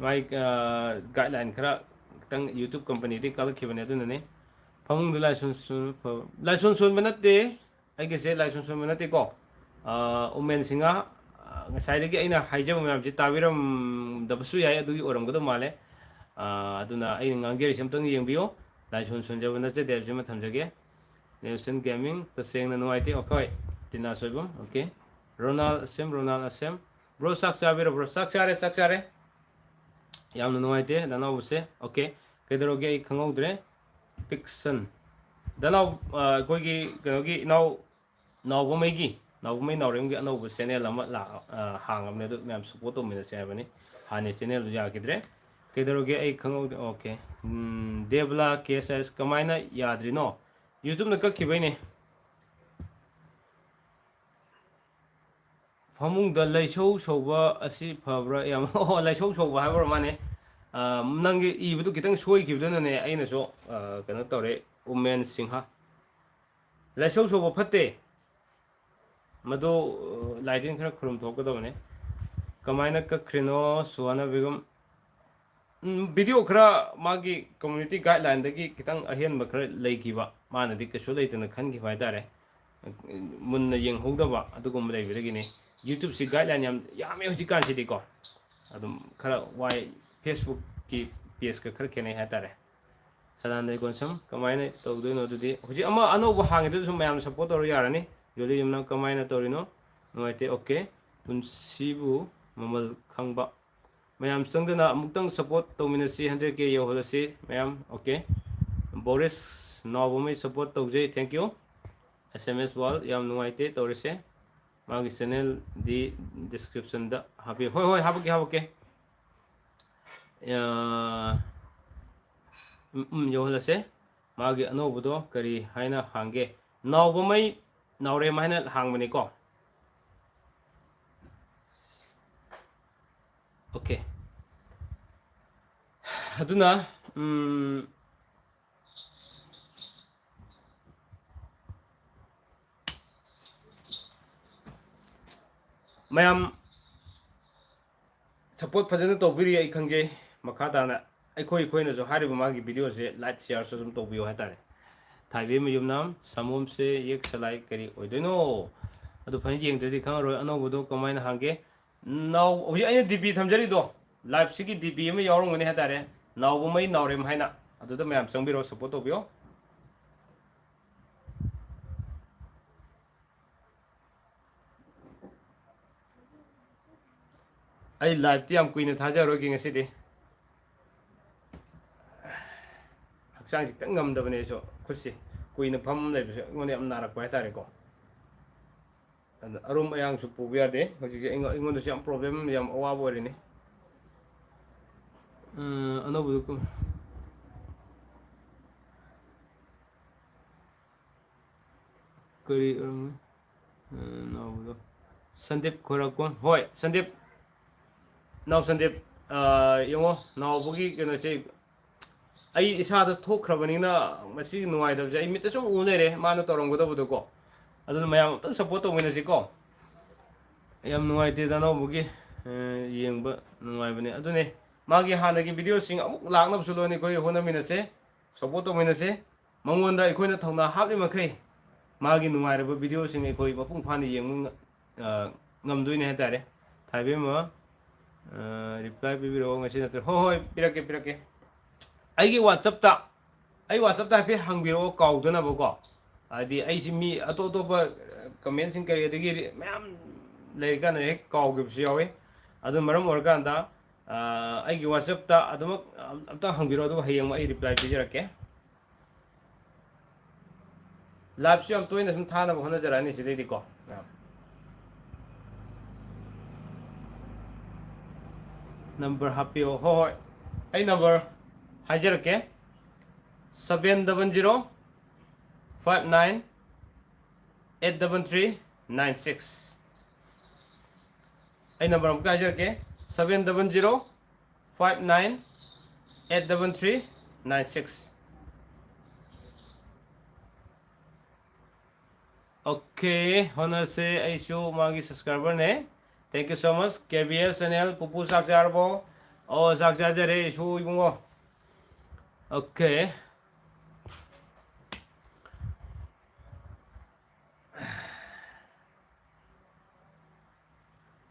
ꯃꯥꯏ, ꯑꯥ, ꯒꯥꯏꯗꯂꯥꯏꯟ ꯈꯔ ꯈꯤꯇꯪ YouTube ꯀꯝꯄꯅꯤꯗꯒꯤ ꯀꯛꯂꯛꯈꯤꯕꯅꯦ, ꯑꯗꯨꯅꯅꯦ꯫ ꯐꯃꯨꯡꯗ ꯂꯥꯏꯁꯣꯟ ꯁꯣꯟꯕ ꯐꯕ-, ꯂꯥꯏꯁꯣꯟ ꯁꯣꯟꯕ ꯅꯠꯇꯦ꯫ ꯑꯩꯒꯤꯁꯦ ꯂꯥꯏꯁꯣꯟ ꯁꯣꯟꯕ ꯅꯠꯇꯦꯀꯣ꯫ ꯑꯥ, ꯎꯃꯦꯟ ꯁꯤꯡꯍ, ꯑꯥ, ꯉꯁꯥꯏꯗꯒꯤ ꯑꯩꯅ ꯍꯥꯏꯖꯕ ꯃꯌꯥꯝꯁꯦ ꯇꯥꯕꯤꯔꯝꯗꯕꯁꯨ ꯌꯥꯏ, ꯑꯗꯨꯒꯤ ꯑꯣꯏꯔꯝꯒꯗꯧ ꯃꯥꯜꯂꯦ꯫ ꯑꯥ, ꯑꯗꯨꯅ ꯑꯩꯅ ꯉꯥꯡꯖꯔꯤꯁꯦ ꯑꯝꯇꯪ ꯌꯦꯡꯕꯤꯌꯨ꯫ ꯂꯥꯏꯁꯣꯟ ꯁꯣꯟꯖꯕ ꯅꯠꯆꯗꯦ ꯍꯥꯏꯕꯁꯤꯃ ꯊꯝꯖꯒꯦ꯫ ꯅꯦꯜꯁꯟ ꯒꯦꯃꯤꯡ, ꯇꯁꯦꯡꯅ ꯅꯨꯡꯉꯥꯏꯇꯦ꯫ ꯑꯣꯈꯣꯏ, ꯇꯤꯅꯥ ꯁꯣꯏꯕꯝ, ꯑꯣꯀꯦ꯫ ꯔꯣꯅꯥꯜ ꯑꯁꯦꯝ, ꯔꯣꯅꯥꯜ ꯑꯁꯦꯝ꯫ ꯕ꯭ꯔꯣ, ꯆꯥꯛ ꯆꯥꯕꯤꯔꯕ꯭ꯔꯣ? ꯆꯥꯛ ꯆꯥꯔꯦ, ꯆꯥꯛ ꯆꯥꯔꯦ꯫ ꯌꯥꯝꯅ ꯅꯨꯡꯉꯥꯏꯇꯦ, ꯗꯥꯅꯥꯎꯕꯁꯦ꯫ ꯑꯣꯀꯦ, ꯀꯩꯗꯧꯔꯒꯦ? ꯑꯩ ꯈꯪꯍꯧꯗ꯭ꯔꯦ꯫ ꯄꯤꯛꯁꯟ꯫ ꯗꯥꯅꯥꯎ, ꯑ, ꯑꯩꯈꯣꯏꯒꯤ ꯀꯩꯅꯣꯒꯤ ꯏꯅꯥꯎ, ꯅꯥꯎꯕꯃꯩꯒꯤ, ꯅꯥꯎꯕꯃꯩ ꯅꯥꯎꯔꯦꯝꯒꯤ ꯑꯅꯧꯕ ꯆꯦꯅꯦꯜ ꯑꯃ ꯂꯥꯛ-, ꯑ, ꯍꯥꯡꯉꯕꯅꯦ, ꯑꯗꯨ ꯃꯌꯥꯝ ꯁꯞꯄꯣꯔꯠ ꯇꯧꯃꯤꯟꯅꯁꯦ ꯍꯥꯏꯕꯅꯤ꯫ ꯍꯥꯟꯅ ꯆꯦꯅꯦꯜꯗꯨ ꯌꯥꯈꯤꯗ꯭ꯔꯦ꯫ ꯀꯩꯗꯧꯔꯒꯦ? ꯑꯩ ꯈꯪꯍꯧꯗꯦ꯫ ꯑꯣꯀꯦ꯫ ꯎꯝ, ꯗꯦꯕꯂꯥ ꯀꯦ ꯑꯦꯁ ꯑꯦꯁ ꯀꯃꯥꯏꯅ ꯌꯥꯗ꯭ꯔꯤꯅꯣ? YouTubeꯅ ꯀꯛꯈꯤꯕꯩꯅꯦ꯫ ꯐꯃꯨꯡꯗ ꯂꯩꯁꯧ ꯁꯧꯕ ꯑꯁꯤ ꯐꯕ꯭ꯔꯥ? ꯌꯥꯝ, ꯑꯣ, ꯂꯩꯁꯧ ꯁꯧꯕ ꯍꯥꯏꯕ ꯑꯣꯏꯔ ꯃꯥꯅꯦ꯫ ꯑ, ꯅꯪꯒꯤ ꯏꯕꯗꯨ ꯈꯤꯇꯪ ꯁꯣꯏꯈꯤꯕꯗꯨꯅꯅꯦ ꯑꯩꯅꯁꯨ, ꯑ, ꯀꯩꯅꯣ ꯇꯧꯔꯦ, ꯎꯃꯦꯟ ꯁꯤꯡꯍ꯫ ꯂꯩꯁꯧ ꯁꯧꯕ ꯐꯠꯇꯦ꯫ ꯃꯗꯨ, ꯑ, ꯂꯥꯏꯇꯤꯟ ꯈꯔ ꯈꯨꯔꯨꯝ ꯊꯣꯛꯀꯗꯕꯅꯦ꯫ ꯀꯃꯥꯏꯅ ꯀꯛꯈ꯭ꯔꯤꯅꯣ, ꯁꯨꯍꯥꯅ ꯕꯦꯒꯝ? ꯎꯝ, video ꯈꯔ ꯃꯥꯒꯤ community guidelineꯗꯒꯤ ꯈꯤꯇꯪ ꯑꯍꯦꯟꯕ ꯈꯔ ꯂꯩꯈꯤꯕ, ꯃꯥꯅꯗꯤ ꯀꯩꯁꯨ ꯂꯩꯇꯅ ꯈꯟꯈꯤꯕ ꯍꯥꯏꯇꯥꯔꯦ꯫ ꯃꯨꯟꯅ ꯌꯦꯡꯍꯧꯗꯕ ꯑꯗꯨꯒꯨꯝꯕ ꯂꯩꯕꯗꯒꯤꯅꯤ꯫ YouTube-ꯁꯤ guideline ꯌꯥꯝ ꯌꯥꯝꯃꯦ ꯍꯧꯖꯤꯛꯀꯥꯟꯁꯤꯗꯤꯀꯣ꯫ ꯑꯗꯨꯝ ꯈꯔ ꯋꯥꯏ꯫ Facebook-ꯀꯤ page-ꯀ ꯈꯔ ꯈꯦꯠꯅꯩ ꯍꯥꯏꯇꯥꯔꯦ꯫ ꯁꯗꯥꯅꯟꯗ ꯏꯀꯣꯟꯁꯝ ꯀꯃꯥꯏꯅ ꯇꯧꯗꯣꯏꯅꯣ? ꯑꯗꯨꯗꯤ ꯍꯧꯖꯤꯛ ꯑꯃ ꯑꯅꯧꯕ ꯍꯥꯡꯉꯤꯗꯨꯁꯨ ꯃꯌꯥꯝ support ꯇꯧꯔ ꯌꯥꯔꯅꯤ꯫ ꯌꯣꯜꯂꯤ ꯌꯨꯝꯅꯥꯝ ꯀꯃꯥꯏꯅ ꯇꯧꯔꯤꯅꯣ? ꯅꯨꯡꯉꯥꯏꯇꯦ꯫ Okay꯫ ꯄꯨꯟꯁꯤꯕꯨ ꯃꯃꯜ ꯈꯪꯕ꯫ ꯃꯌꯥꯝ ꯆꯪꯗꯅ ꯑꯃꯨꯛꯇꯪ support ꯇꯧꯃꯤꯟꯅꯁꯤ, hundred K ꯌꯧꯍꯜꯂꯁꯤ ꯃꯌꯥꯝ꯫ Okay꯫ ꯕꯣꯔꯤꯁ ꯅꯥꯎꯕꯃꯩ support ꯇꯧꯖꯩ, thank you꯫ S M S World ꯌꯥꯝ ꯅꯨꯡꯉꯥꯏꯇꯦ ꯇꯧꯔꯤꯁꯦ꯫ ꯃꯥꯒꯤ channel-ꯗꯤ description-ꯗ ꯍꯥꯞꯄꯤꯌꯨ꯫ ꯍꯣꯏ, ꯍꯣꯏ, ꯍꯥꯞꯄꯛꯀꯦ, ꯍꯥꯞꯄꯛꯀꯦ꯫ ꯑ, ꯎꯝ, ꯎꯝ, ꯌꯧꯍꯜꯂꯁꯦ꯫ ꯃꯥꯒꯤ ꯑꯅꯧꯕꯗꯣ ꯀꯔꯤ ꯍꯥꯏꯅ ꯍꯥꯡꯒꯦ? ꯅꯥꯎꯕꯃꯩ ꯅꯥꯎꯔꯦꯝ ꯍꯥꯏꯅ ꯍꯥꯡꯕꯅꯤꯀꯣ꯫ Okay꯫ ꯑꯗꯨꯅ, ꯎꯝ, ꯃꯌꯥꯝ support ꯐꯖꯅ ꯇꯧꯕꯤꯔꯤ ꯑꯩ ꯈꯪꯖꯩ꯫ ꯃꯈꯥ ꯇꯥꯅ ꯑꯩꯈꯣꯏ, ꯑꯩꯈꯣꯏꯅꯁꯨ ꯍꯥꯏꯔꯤꯕ ꯃꯥꯒꯤ video-ꯁꯦ like, share-ꯁꯨ ꯑꯗꯨꯝ ꯇꯧꯕꯤꯌꯨ ꯍꯥꯏꯇꯥꯔꯦ꯫ ꯊꯥꯏꯕꯦꯝ ꯃꯌꯨꯝꯅꯥꯝ, ꯁꯪꯒꯣꯝꯁꯦ ꯌꯦꯛ ꯁꯂꯥꯏ ꯀꯔꯤ ꯑꯣꯏꯗꯣꯏꯅꯣ? ꯑꯗꯨ ꯐꯖꯅ ꯌꯦꯡꯗ꯭ꯔꯗꯤ ꯈꯪꯉꯔꯣꯏ꯫ ꯑꯅꯧꯕꯗꯣ ꯀꯃꯥꯏꯅ ꯍꯥꯡꯒꯦ? ꯅꯥꯎ-, ꯍꯧꯖꯤꯛ ꯑꯩꯅ D P ꯊꯝꯖꯔꯤꯗꯣ, live-ꯁꯤꯒꯤ D P ꯑꯃ ꯌꯥꯎꯔꯝꯒꯅꯤ ꯍꯥꯏꯇꯥꯔꯦ, ꯅꯥꯎꯕꯃꯩ ꯅꯥꯎꯔꯦꯝ ꯍꯥꯏꯅ꯫ ꯑꯗꯨꯗ ꯃꯌꯥꯝ ꯆꯪꯕꯤꯔꯣ, support ꯇꯧꯕꯤꯌꯣ꯫ ꯑꯩ live-ꯇꯤ ꯌꯥꯝ ꯀꯨꯏꯅ ꯊꯥꯖꯔꯣꯏꯒꯦ ꯉꯁꯤꯗꯤ꯫ ꯍꯛꯆꯥꯡꯁꯤ ꯈꯤꯇꯪ ꯉꯝꯗꯕꯅꯦ ꯑꯩꯁꯨ꯫ ꯈꯨꯠꯁꯤ ꯀꯨꯏꯅ ꯐꯝ ꯂꯩꯕꯁꯦ ꯑꯩꯉꯣꯟꯗ ꯌꯥꯝ ꯅꯥꯔꯛꯄ ꯍꯥꯏꯇꯥꯔꯦꯀꯣ꯫ ꯑꯗ ꯑꯔꯨꯝ ꯑꯌꯥꯡꯁꯨ ꯄꯨꯕ ꯌꯥꯗꯦ꯫ ꯍꯧꯖꯤꯛꯁꯦ ꯑꯩꯉꯣꯟ-, ꯑꯩꯉꯣꯟꯗꯁꯨ ꯌꯥꯝ problem, ꯌꯥꯝ ꯑꯋꯥꯕ ꯑꯣꯏꯔꯤꯅꯤ꯫ ꯑ, ꯑꯅꯧꯕꯗꯨ ꯀꯨꯝ-, ꯀꯔꯤ ꯑꯣꯏꯔꯝꯒꯅꯤ? ꯑ, ꯅꯥꯎꯕꯗꯣ꯫ ꯁꯟꯗꯤꯞ ꯈꯣꯏꯔꯥꯛꯄꯝ꯫ ꯍꯣꯏ, ꯁꯟꯗꯤꯞ꯫ ꯅꯥꯎ ꯁꯟꯗꯤꯞ, ꯑ, ꯌꯦꯡꯉꯣ, ꯅꯥꯎꯕꯒꯤ ꯀꯩꯅꯣꯁꯦ, ꯑꯩ ꯏꯁꯥꯗ ꯊꯣꯛꯈ꯭ꯔꯕꯅꯤꯅ ꯃꯁꯤꯒꯤ ꯅꯨꯡꯉꯥꯏꯇꯕꯁꯦ ꯑꯩ ꯃꯤꯠꯇ ꯁꯨꯝ ꯎ ꯂꯩꯔꯦ, ꯃꯥꯅ ꯇꯧꯔꯝꯒꯗꯕꯗꯣꯀꯣ꯫ ꯑꯗꯨꯅ ꯃꯌꯥꯝ ꯑꯝꯇꯪ support ꯇꯧꯃꯤꯟꯅꯁꯤꯀꯣ꯫ ꯌꯥꯝ ꯅꯨꯡꯉꯥꯏꯇꯦ ꯗꯥ ꯅꯥꯎꯕꯒꯤ, ꯑ, ꯌꯦꯡꯕ ꯅꯨꯡꯉꯥꯏꯕꯅꯦ꯫ ꯑꯗꯨꯅꯦ, ꯃꯥꯒꯤ ꯍꯥꯟꯅꯒꯤ video-ꯁꯤꯡ ꯑꯃꯨꯛ ꯂꯥꯛꯅꯕꯁꯨ ꯂꯣꯏꯅ ꯑꯩꯈꯣꯏ ꯍꯣꯠꯅꯃꯤꯟꯅꯁꯦ, support ꯇꯧꯃꯤꯟꯅꯁꯦ꯫ ꯃꯉꯣꯟꯗ ꯑꯩꯈꯣꯏꯅ ꯊꯧꯅꯥ ꯍꯥꯞꯂꯤ ꯃꯈꯩ ꯃꯥꯒꯤ ꯅꯨꯡꯉꯥꯏꯔꯕ ꯚꯤꯗꯤꯑꯣꯁꯤꯡ ꯑꯩꯈꯣꯏ ꯃꯄꯨꯡ ꯐꯥꯅ ꯌꯦꯡꯕ ꯉ-, ꯑ, ꯉꯝꯗꯣꯏꯅꯦ ꯍꯥꯏꯇꯥꯔꯦ꯫ ꯊꯥꯏꯕꯦꯝꯃ, ꯑ, reply ꯄꯤꯕꯤꯔꯛꯑꯣ ꯉꯁꯤ ꯅꯠꯇ꯭ꯔ-, ꯍꯣꯏ, ꯍꯣꯏ, ꯄꯤꯔꯛꯀꯦ, ꯄꯤꯔꯛꯀꯦ꯫ ꯑꯩꯒꯤ WhatsApp-ꯇ, ꯑꯩ WhatsApp-ꯇ ꯍꯥꯏꯐꯦꯠ ꯍꯪꯕꯤꯔꯛꯑꯣ, ꯀꯥꯎꯗꯅꯕꯀꯣ꯫ ꯍꯥꯏꯗꯤ ꯑꯩꯁꯤ ꯃꯤ ꯑꯇꯣꯞ ꯑꯇꯣꯞꯄ, ꯑ, comment-ꯁꯤꯡ ꯀꯔꯤ ꯑꯗꯒꯤ ꯃꯌꯥꯝ ꯂꯩꯔꯀꯥꯟꯗ ꯍꯦꯛ ꯀꯥꯎꯈꯤꯕꯁꯨ ꯌꯥꯎꯋꯤ꯫ ꯑꯗꯨꯅ ꯃꯔꯝ ꯑꯣꯏꯔꯀꯥꯟꯗ, ꯑ, ꯑꯩꯒꯤ WhatsApp-ꯇ ꯑꯗꯨꯃꯛ ꯑꯝ-, ꯑꯝꯇ ꯍꯪꯕꯤꯔꯛꯑꯣ, ꯑꯗꯨꯒ ꯍꯌꯦꯡ ꯑꯩ reply ꯄꯤꯖꯔꯛꯀꯦ꯫ Live-ꯁꯨ ꯌꯥꯝ ꯇꯣꯏꯅ ꯁꯨꯝ ꯊꯥꯅꯕ ꯍꯣꯠꯅꯖꯔꯛꯑꯅꯤ ꯁꯤꯗꯩꯗꯤꯀꯣ꯫ Number ꯍꯥꯞꯄꯤꯌꯣ꯫ ꯍꯣꯏ, ꯍꯣꯏ, ꯑꯩ number ꯍꯥꯏꯖꯔꯛꯀꯦ: seven double zero five nine eight double three nine six꯫ ꯑꯩ number ꯑꯃꯨꯛꯀ ꯍꯥꯏꯖꯔꯛꯀꯦ: seven double zero five nine eight double three nine six꯫ Okay, ꯍꯣꯠꯅꯁꯦ꯫ ꯑꯩꯁꯨ ꯃꯥꯒꯤ subscriber-ꯅꯦ꯫ Thank you so much, K B S channel꯫ ꯄꯨꯄꯨ, ꯆꯥꯛ ꯆꯥꯔꯕꯣ? ꯑꯣ, ꯆꯥꯛ ꯆꯥꯖꯔꯦ ꯑꯩꯁꯨ, ꯏꯕꯨꯡꯉꯣ꯫ Okay꯫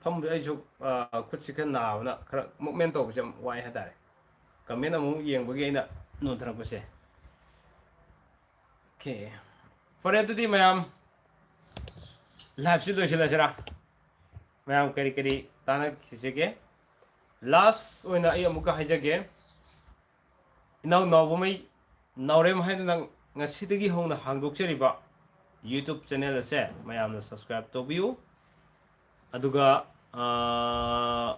ꯐꯝꯕ ꯑꯩꯁꯨ, ꯑ, ꯈꯨꯠꯁꯤ ꯈꯔ ꯅꯥꯕꯅ ꯈꯔ movement ꯇꯧꯕꯁꯦ ꯌꯥꯝ ꯋꯥꯏ ꯍꯥꯏꯇꯥꯔꯦ꯫ Comment ꯑꯃꯨꯛ ꯌꯦꯡꯕꯒꯤ ꯑꯩꯅ ꯅꯣꯟꯊꯔꯛꯄꯁꯦ꯫ Okay꯫ ꯐꯔꯦ, ꯑꯗꯨꯗꯤ ꯃꯌꯥꯝ live-ꯁꯤ ꯂꯣꯏꯁꯤꯜꯂꯁꯤꯔꯥ? ꯃꯌꯥꯝ ꯀꯔꯤ ꯀꯔꯤ ꯇꯥꯟꯅꯈꯤꯁꯤꯒꯦ? Last ꯑꯣꯏꯅ ꯑꯩ ꯑꯃꯨꯛꯀ ꯍꯥꯏꯖꯒꯦ꯫ ꯏꯅꯥꯎ ꯅꯥꯎꯕꯃꯩ ꯅꯥꯎꯔꯦꯝ ꯍꯥꯏꯗꯨꯅ ꯉꯁꯤꯗꯒꯤ ꯍꯧꯅ ꯍꯥꯡꯗꯣꯛꯆꯔꯤꯕ YouTube channel ꯑꯁꯦ ꯃꯌꯥꯝꯅ subscribe ꯇꯧꯕꯤꯌꯨ꯫ ꯑꯗꯨꯒ, ꯑꯥ,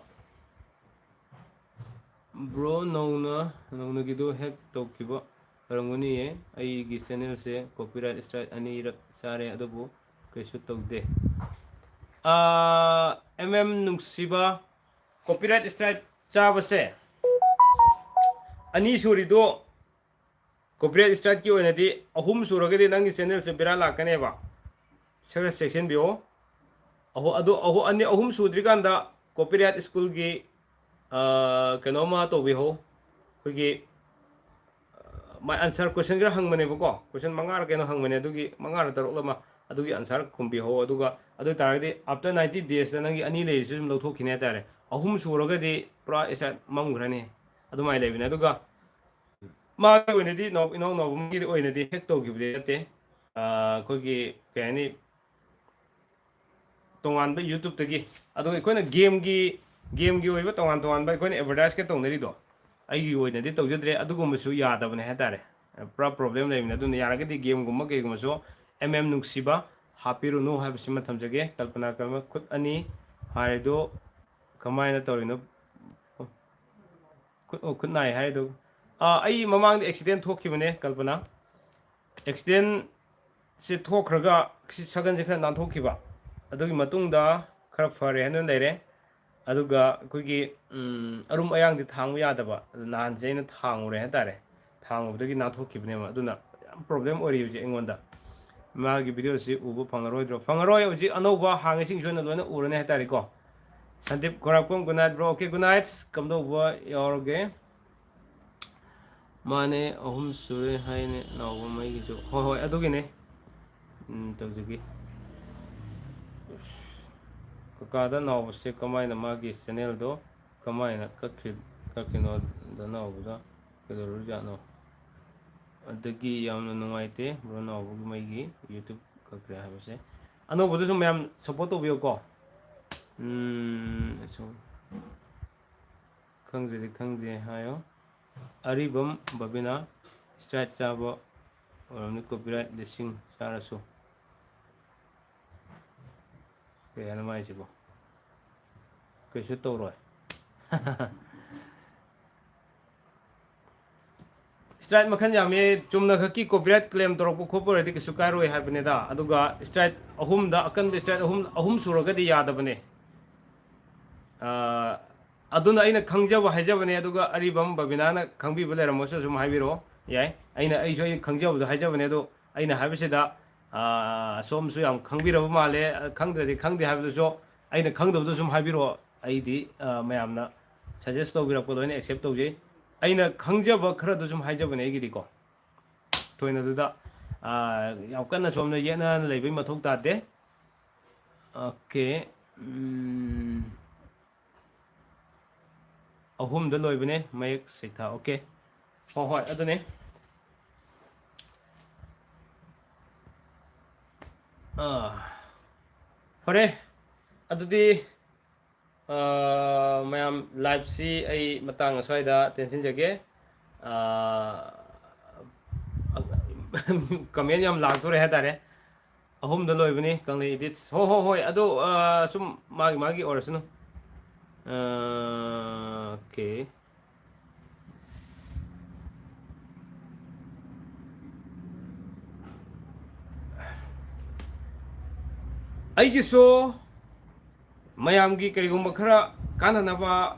bro, ꯅꯧꯅ, ꯅꯧꯅꯒꯤꯗꯣ hack ꯇꯧꯈꯤꯕ ꯑꯣꯏꯔꯝꯒꯅꯤꯌꯦ꯫ ꯑꯩꯒꯤ channel-ꯁꯦ copyright strike ꯑꯅꯤꯔꯛ ꯆꯥꯔꯦ, ꯑꯗꯨꯕꯨ ꯀꯩꯁꯨ ꯇꯧꯗꯦ꯫ ꯑꯥ, M M ꯅꯨꯡꯁꯤꯕ, copyright strike ꯆꯥꯕꯁꯦ ꯑꯅꯤ ꯁꯨꯔꯤꯗꯣ, copyright strike-ꯀꯤ ꯑꯣꯏꯅꯗꯤ ꯑꯍꯨꯝ ꯁꯨꯔꯒꯗꯤ ꯅꯪꯒꯤ channel-ꯁꯦ ꯕꯦꯔꯥ ꯂꯥꯛꯀꯅꯦꯕ꯫ ꯈꯔ ꯆꯦꯛꯁꯤꯟꯕꯤꯌꯣ꯫ ꯑꯍꯨ-, ꯑꯗꯨ ꯑꯍꯨ-, ꯑꯅꯤ, ꯑꯍꯨꯝ ꯁꯨꯗ꯭ꯔꯤꯀꯥꯟꯗ copyright school-ꯒꯤ, ꯑ, ꯀꯩꯅꯣꯝꯃ ꯇꯧꯕꯤꯍꯧ꯫ ꯑꯩꯈꯣꯏꯒꯤ, ꯑ, ꯃꯥꯏ ꯑꯟꯁꯔ ꯀꯣꯏꯁꯟ ꯈꯔ ꯍꯪꯕꯅꯦꯕꯀꯣ, ꯀꯣꯏꯁꯟ ꯃꯉꯥꯔ ꯀꯩꯅꯣ ꯍꯪꯕꯅꯦ, ꯑꯗꯨꯒꯤ ꯃꯉꯥꯔ ꯇꯔꯨꯛ ꯑꯃ, ꯑꯗꯨꯒꯤ ꯑꯟꯁꯔ ꯈꯨꯝꯕꯤꯍꯧ꯫ ꯑꯗꯨꯒ ꯑꯗꯨ ꯑꯣꯏꯇꯥꯔꯒꯗꯤ ꯑꯥꯐꯇꯔ ꯅꯥꯏꯟꯇꯤ ꯗꯦꯖꯇ ꯅꯪꯒꯤ ꯑꯅꯤ ꯂꯩꯔꯤꯁꯨ ꯑꯗꯨꯝ ꯂꯧꯊꯣꯛꯈꯤꯅꯤ ꯍꯥꯏꯇꯥꯔꯦ꯫ ꯑꯍꯨꯝ ꯁꯨꯔꯒꯗꯤ ꯄꯨꯔꯥ ꯑꯦꯁꯥꯏꯠ ꯃꯝꯈ꯭ꯔꯅꯤ꯫ ꯑꯗꯨꯃꯥꯏꯅ ꯂꯩꯕꯅꯦ꯫ ꯑꯗꯨꯒ ꯃꯥꯒꯤ ꯑꯣꯏꯅꯗꯤ ꯏꯅꯥꯎ ꯏꯅꯥꯎ ꯅꯥꯎꯕꯒꯤꯗꯤ ꯑꯣꯏꯅꯗꯤ ꯍꯦꯛ ꯇꯧꯈꯤꯕꯗꯤ ꯅꯠꯇꯦ꯫ ꯑꯩꯈꯣꯏꯒꯤ ꯀꯩ ꯍꯥꯏꯅꯤ, ꯇꯣꯉꯥꯟꯕ ꯌꯨꯇ꯭ꯌꯨꯕꯇꯒꯤ, ꯑꯗꯨꯒ ꯑꯩꯈꯣꯏꯅ ꯒꯦꯝꯒꯤ ꯒꯦꯝꯒꯤ ꯑꯣꯏꯕ ꯇꯣꯉꯥꯟ ꯇꯣꯉꯥꯟꯕ ꯑꯩꯈꯣꯏꯅ ꯑꯦꯗꯚꯔꯇꯥꯏꯁꯀ ꯇꯧꯅꯔꯤꯗꯣ, ꯑꯩꯒꯤ ꯑꯣꯏꯅꯗꯤ ꯇꯧꯖꯗ꯭ꯔꯦ꯫ ꯑꯗꯨꯒꯨꯝꯕꯁꯨ ꯌꯥꯗꯕꯅꯦ ꯍꯥꯏꯇꯥꯔꯦ꯫ ꯄꯨꯔꯥ ꯄ꯭ꯔꯣꯕ꯭ꯂꯦꯝ ꯂꯩꯕꯅꯦ꯫ ꯑꯗꯨꯅ ꯌꯥꯔꯒꯗꯤ ꯒꯦꯝꯒꯨꯝꯕ ꯀꯩꯒꯨꯝꯕꯁꯨ ꯑꯦꯝ ꯑꯦꯝ ꯅꯨꯡꯁꯤꯕ ꯍꯥꯞꯄꯤꯔꯨꯅꯨ ꯍꯥꯏꯕꯁꯤꯃ ꯊꯝꯖꯒꯦ꯫ ꯀꯜꯄꯅꯥ, ꯀꯜꯄꯅꯥ ꯈꯨꯠ ꯑꯅꯤ ꯍꯥꯏꯔꯤꯗꯣ ꯀꯃꯥꯏꯅ ꯇꯧꯔꯤꯅꯣ? ꯈꯨꯠ, ꯑꯣ, ꯈꯨꯠ ꯅꯥꯏ ꯍꯥꯏꯔꯤꯗꯣ, ꯑꯥ, ꯑꯩ ꯃꯃꯥꯡꯗ ꯑꯦꯛꯁꯤꯗꯦꯟ ꯊꯣꯛꯈꯤꯕꯅꯦ, ꯀꯜꯄꯅꯥ꯫ ꯑꯦꯛꯁꯤꯗꯦꯟꯁꯦ ꯊꯣꯛꯈ꯭ꯔꯒ ꯁꯤ ꯁꯒꯟꯁꯦ ꯈꯔ ꯅꯥꯟꯊꯣꯛꯈꯤꯕ, ꯑꯗꯨꯒꯤ ꯃꯇꯨꯡꯗ ꯈꯔ ꯐꯔꯦ ꯍꯥꯏꯅ ꯂꯩꯔꯦ꯫ ꯑꯗꯨꯒ ꯑꯩꯈꯣꯏꯒꯤ, ꯎꯝ, ꯑꯔꯨꯝ ꯑꯌꯥꯡꯗꯤ ꯊꯥꯡꯕ ꯌꯥꯗꯕ, ꯅꯍꯥꯟꯁꯦ ꯑꯩꯅ ꯊꯥꯡꯉꯨꯔꯦ ꯍꯥꯏꯇꯥꯔꯦ꯫ ꯊꯥꯡꯉꯨꯕꯗꯒꯤ ꯅꯥꯟꯊꯣꯛꯈꯤꯕꯅꯦꯕ꯫ ꯑꯗꯨꯅ ꯌꯥꯝ ꯄ꯭ꯔꯣꯕ꯭ꯂꯦꯝ ꯑꯣꯏꯔꯤ ꯍꯧꯖꯤꯛ ꯑꯩꯉꯣꯟꯗ꯫ ꯃꯥꯒꯤ ꯚꯤꯗꯤꯑꯣꯁꯤ ꯎꯕ ꯐꯪꯉꯔꯣꯏꯗ꯭ꯔꯣ? ꯐꯪꯉꯔꯣꯏ꯫ ꯍꯧꯖꯤꯛ ꯑꯅꯧꯕ ꯍꯥꯡꯉꯤꯁꯤꯡꯁꯤ ꯑꯣꯏꯅ ꯂꯣꯏꯅ ꯎꯔꯅꯤ ꯍꯥꯏꯇꯥꯔꯦꯀꯣ꯫ Sandeep ꯈꯣꯏꯔꯥꯛꯄꯝ, good night bro꯫ Okay, good night꯫ ꯀꯝꯗꯧꯕ ꯌꯥꯎꯔꯒꯦ? ꯃꯥꯅꯦ, ꯑꯍꯨꯝ ꯁꯨꯔꯦ ꯍꯥꯏꯅꯦ ꯅꯥꯎꯕ ꯃꯩꯒꯤꯁꯨ꯫ ꯍꯣꯏ, ꯍꯣꯏ, ꯑꯗꯨꯒꯤꯅꯦ꯫ ꯎꯝ, ꯇꯧꯖꯒꯦ꯫ ꯀꯀꯥꯗ ꯅꯥꯎꯕꯁꯦ ꯀꯃꯥꯏꯅ ꯃꯥꯒꯤ ꯆꯦꯅꯦꯜꯗꯣ ꯀꯃꯥꯏꯅ ꯀꯛꯈ꯭ꯔꯤ-, ꯀꯛꯈꯤꯅꯣ? ꯗ ꯅꯥꯎꯕꯗ ꯀꯩꯗꯧꯔꯨꯔꯤꯖꯥꯠꯅꯣ? ꯑꯗꯒꯤ ꯌꯥꯝꯅ ꯅꯨꯡꯉꯥꯏꯇꯦ ꯕ꯭ꯔꯣ ꯅꯥꯎꯕꯒꯤ ꯃꯩꯒꯤ ꯌꯨꯇ꯭ꯌꯨꯕ ꯀꯛꯈ꯭ꯔꯦ ꯍꯥꯏꯕꯁꯦ꯫ ꯑꯅꯧꯕꯗꯁꯨ ꯃꯌꯥꯝ ꯁꯞꯄꯣꯔꯠ ꯇꯧꯕꯤꯌꯨꯀꯣ꯫ ꯎꯝ, ꯁꯨꯝ ꯈꯪꯗ꯭ꯔꯗꯤ ꯈꯪꯗꯦ ꯍꯥꯏꯌꯣ꯫ ꯑꯔꯤꯕꯝ ꯕꯕꯤꯅꯥ, ꯏꯁꯇ꯭ꯔꯥꯏꯛ ꯆꯥꯕ ꯑꯣꯏꯔꯝꯅꯤ, ꯀꯣꯄꯤꯔꯥꯏꯠ ꯂꯤꯁꯤꯡ ꯆꯥꯔꯁꯨ꯫ ꯀꯩ ꯍꯥꯏꯅꯣ ꯃꯥꯏꯁꯤꯕꯣ? ꯀꯩꯁꯨ ꯇꯧꯔꯣꯏ꯫ ꯏꯁꯇ꯭ꯔꯥꯏꯛ ꯃꯈꯜ ꯌꯥꯝꯃꯤ꯫ ꯆꯨꯝꯅ ꯈꯛꯀꯤ ꯀꯣꯄꯤꯔꯥꯏꯠ ꯀ꯭ꯂꯦꯝ ꯇꯧꯔꯛꯄ ꯈꯣꯠꯄ ꯑꯣꯏꯔꯗꯤ ꯀꯩꯁꯨ ꯀꯥꯏꯔꯣꯏ ꯍꯥꯏꯕꯅꯤꯗ꯫ ꯑꯗꯨꯒ ꯏꯁꯇ꯭ꯔꯥꯏꯛ ꯑꯍꯨꯝꯗ, ꯑꯀꯟꯕ ꯏꯁꯇ꯭ꯔꯥꯏꯛ ꯑꯍꯨꯝ, ꯑꯍꯨꯝ ꯁꯨꯔꯒꯗꯤ ꯌꯥꯗꯕꯅꯦ꯫ ꯑꯥ, ꯑꯗꯨꯅ ꯑꯩꯅ ꯈꯪꯖꯕ ꯍꯥꯏꯖꯕꯅꯦ꯫ ꯑꯗꯨꯒ ꯑꯔꯤꯕꯝ ꯕꯕꯤꯅꯥꯅ ꯈꯪꯕꯤꯕ ꯂꯩꯔꯝꯃꯁꯨ ꯑꯗꯨꯝ ꯍꯥꯏꯕꯤꯔꯛꯑꯣ, ꯌꯥꯏ꯫ ꯑꯩꯅ, ꯑꯩꯁꯨ ꯑꯩ ꯈꯪꯖꯕꯗꯣ ꯍꯥꯏꯖꯕꯅꯦ꯫ ꯑꯗꯣ ꯑꯩꯅ ꯍꯥꯏꯕꯁꯤꯗ, ꯑꯥ, ꯁꯣꯝꯁꯨ ꯌꯥꯝ ꯈꯪꯕꯤꯔꯕ ꯃꯥꯜꯂꯦ꯫ ꯈꯪꯗ꯭ꯔꯗꯤ ꯈꯪꯗꯦ ꯍꯥꯏꯕꯗꯨꯁꯨ, ꯑꯩꯅ ꯈꯪꯗꯕꯗꯨ ꯁꯨꯝ ꯍꯥꯏꯕꯤꯔꯛꯑꯣ꯫ ꯑꯩꯗꯤ, ꯑꯥ, ꯃꯌꯥꯝꯅ ꯁꯖꯦꯁ ꯇꯧꯕꯤꯔꯛꯄꯗꯣ ꯑꯩꯅ ꯑꯦꯛꯁꯦꯞ ꯇꯧꯖꯩ꯫ ꯑꯩꯅ ꯈꯪꯖꯕ ꯈꯔꯗꯨ ꯁꯨꯝ ꯍꯥꯏꯖꯕꯅꯦ ꯑꯩꯒꯤꯗꯤꯀꯣ꯫ ꯊꯣꯏꯅ ꯑꯗꯨꯗ, ꯑ, ꯌꯥꯝ ꯀꯟꯅ ꯁꯣꯝꯗ ꯌꯦꯠꯅ ꯂꯩꯕꯒꯤ ꯃꯊꯧ ꯇꯥꯗꯦ꯫ ꯑꯣꯀꯦ꯫ ꯎꯝ꯫ ꯑꯍꯨꯝꯗ ꯂꯣꯏꯕꯅꯦ ꯃꯌꯦꯛ ꯁꯩꯊꯥ꯫ ꯑꯣꯀꯦ꯫ ꯍꯣꯏ, ꯍꯣꯏ, ꯑꯗꯨꯅꯦ꯫ ꯑꯥ, ꯐꯔꯦ꯫ ꯑꯗꯨꯗꯤ, ꯑꯥ, ꯃꯌꯥꯝ, live ꯁꯤ ꯑꯩ ꯃꯇꯥꯡ ꯑꯁ꯭ꯋꯥꯏꯗ ꯇꯦꯟꯁꯤꯟꯖꯒꯦ꯫ ꯑꯥ, comment ꯌꯥꯝ ꯂꯥꯛꯇꯣꯔꯦ ꯍꯥꯏꯇꯥꯔꯦ꯫ ꯑꯍꯨꯝꯗ ꯂꯣꯏꯕꯅꯤ ꯀꯪꯂꯩ Edits꯫ ꯍꯣ, ꯍꯣ, ꯍꯣꯏ꯫ ꯑꯗꯣ, ꯑꯥ, ꯁꯨꯝ ꯃꯥꯒꯤ ꯃꯥꯒꯤ ꯑꯣꯏꯔꯁꯅꯨ꯫ ꯑꯥ, ꯑꯣꯀꯦ꯫ ꯑꯩꯒꯤꯁꯨ ꯃꯌꯥꯝꯒꯤ ꯀꯔꯤꯒꯨꯝꯕ ꯈꯔ ꯀꯥꯟꯅꯅꯕ,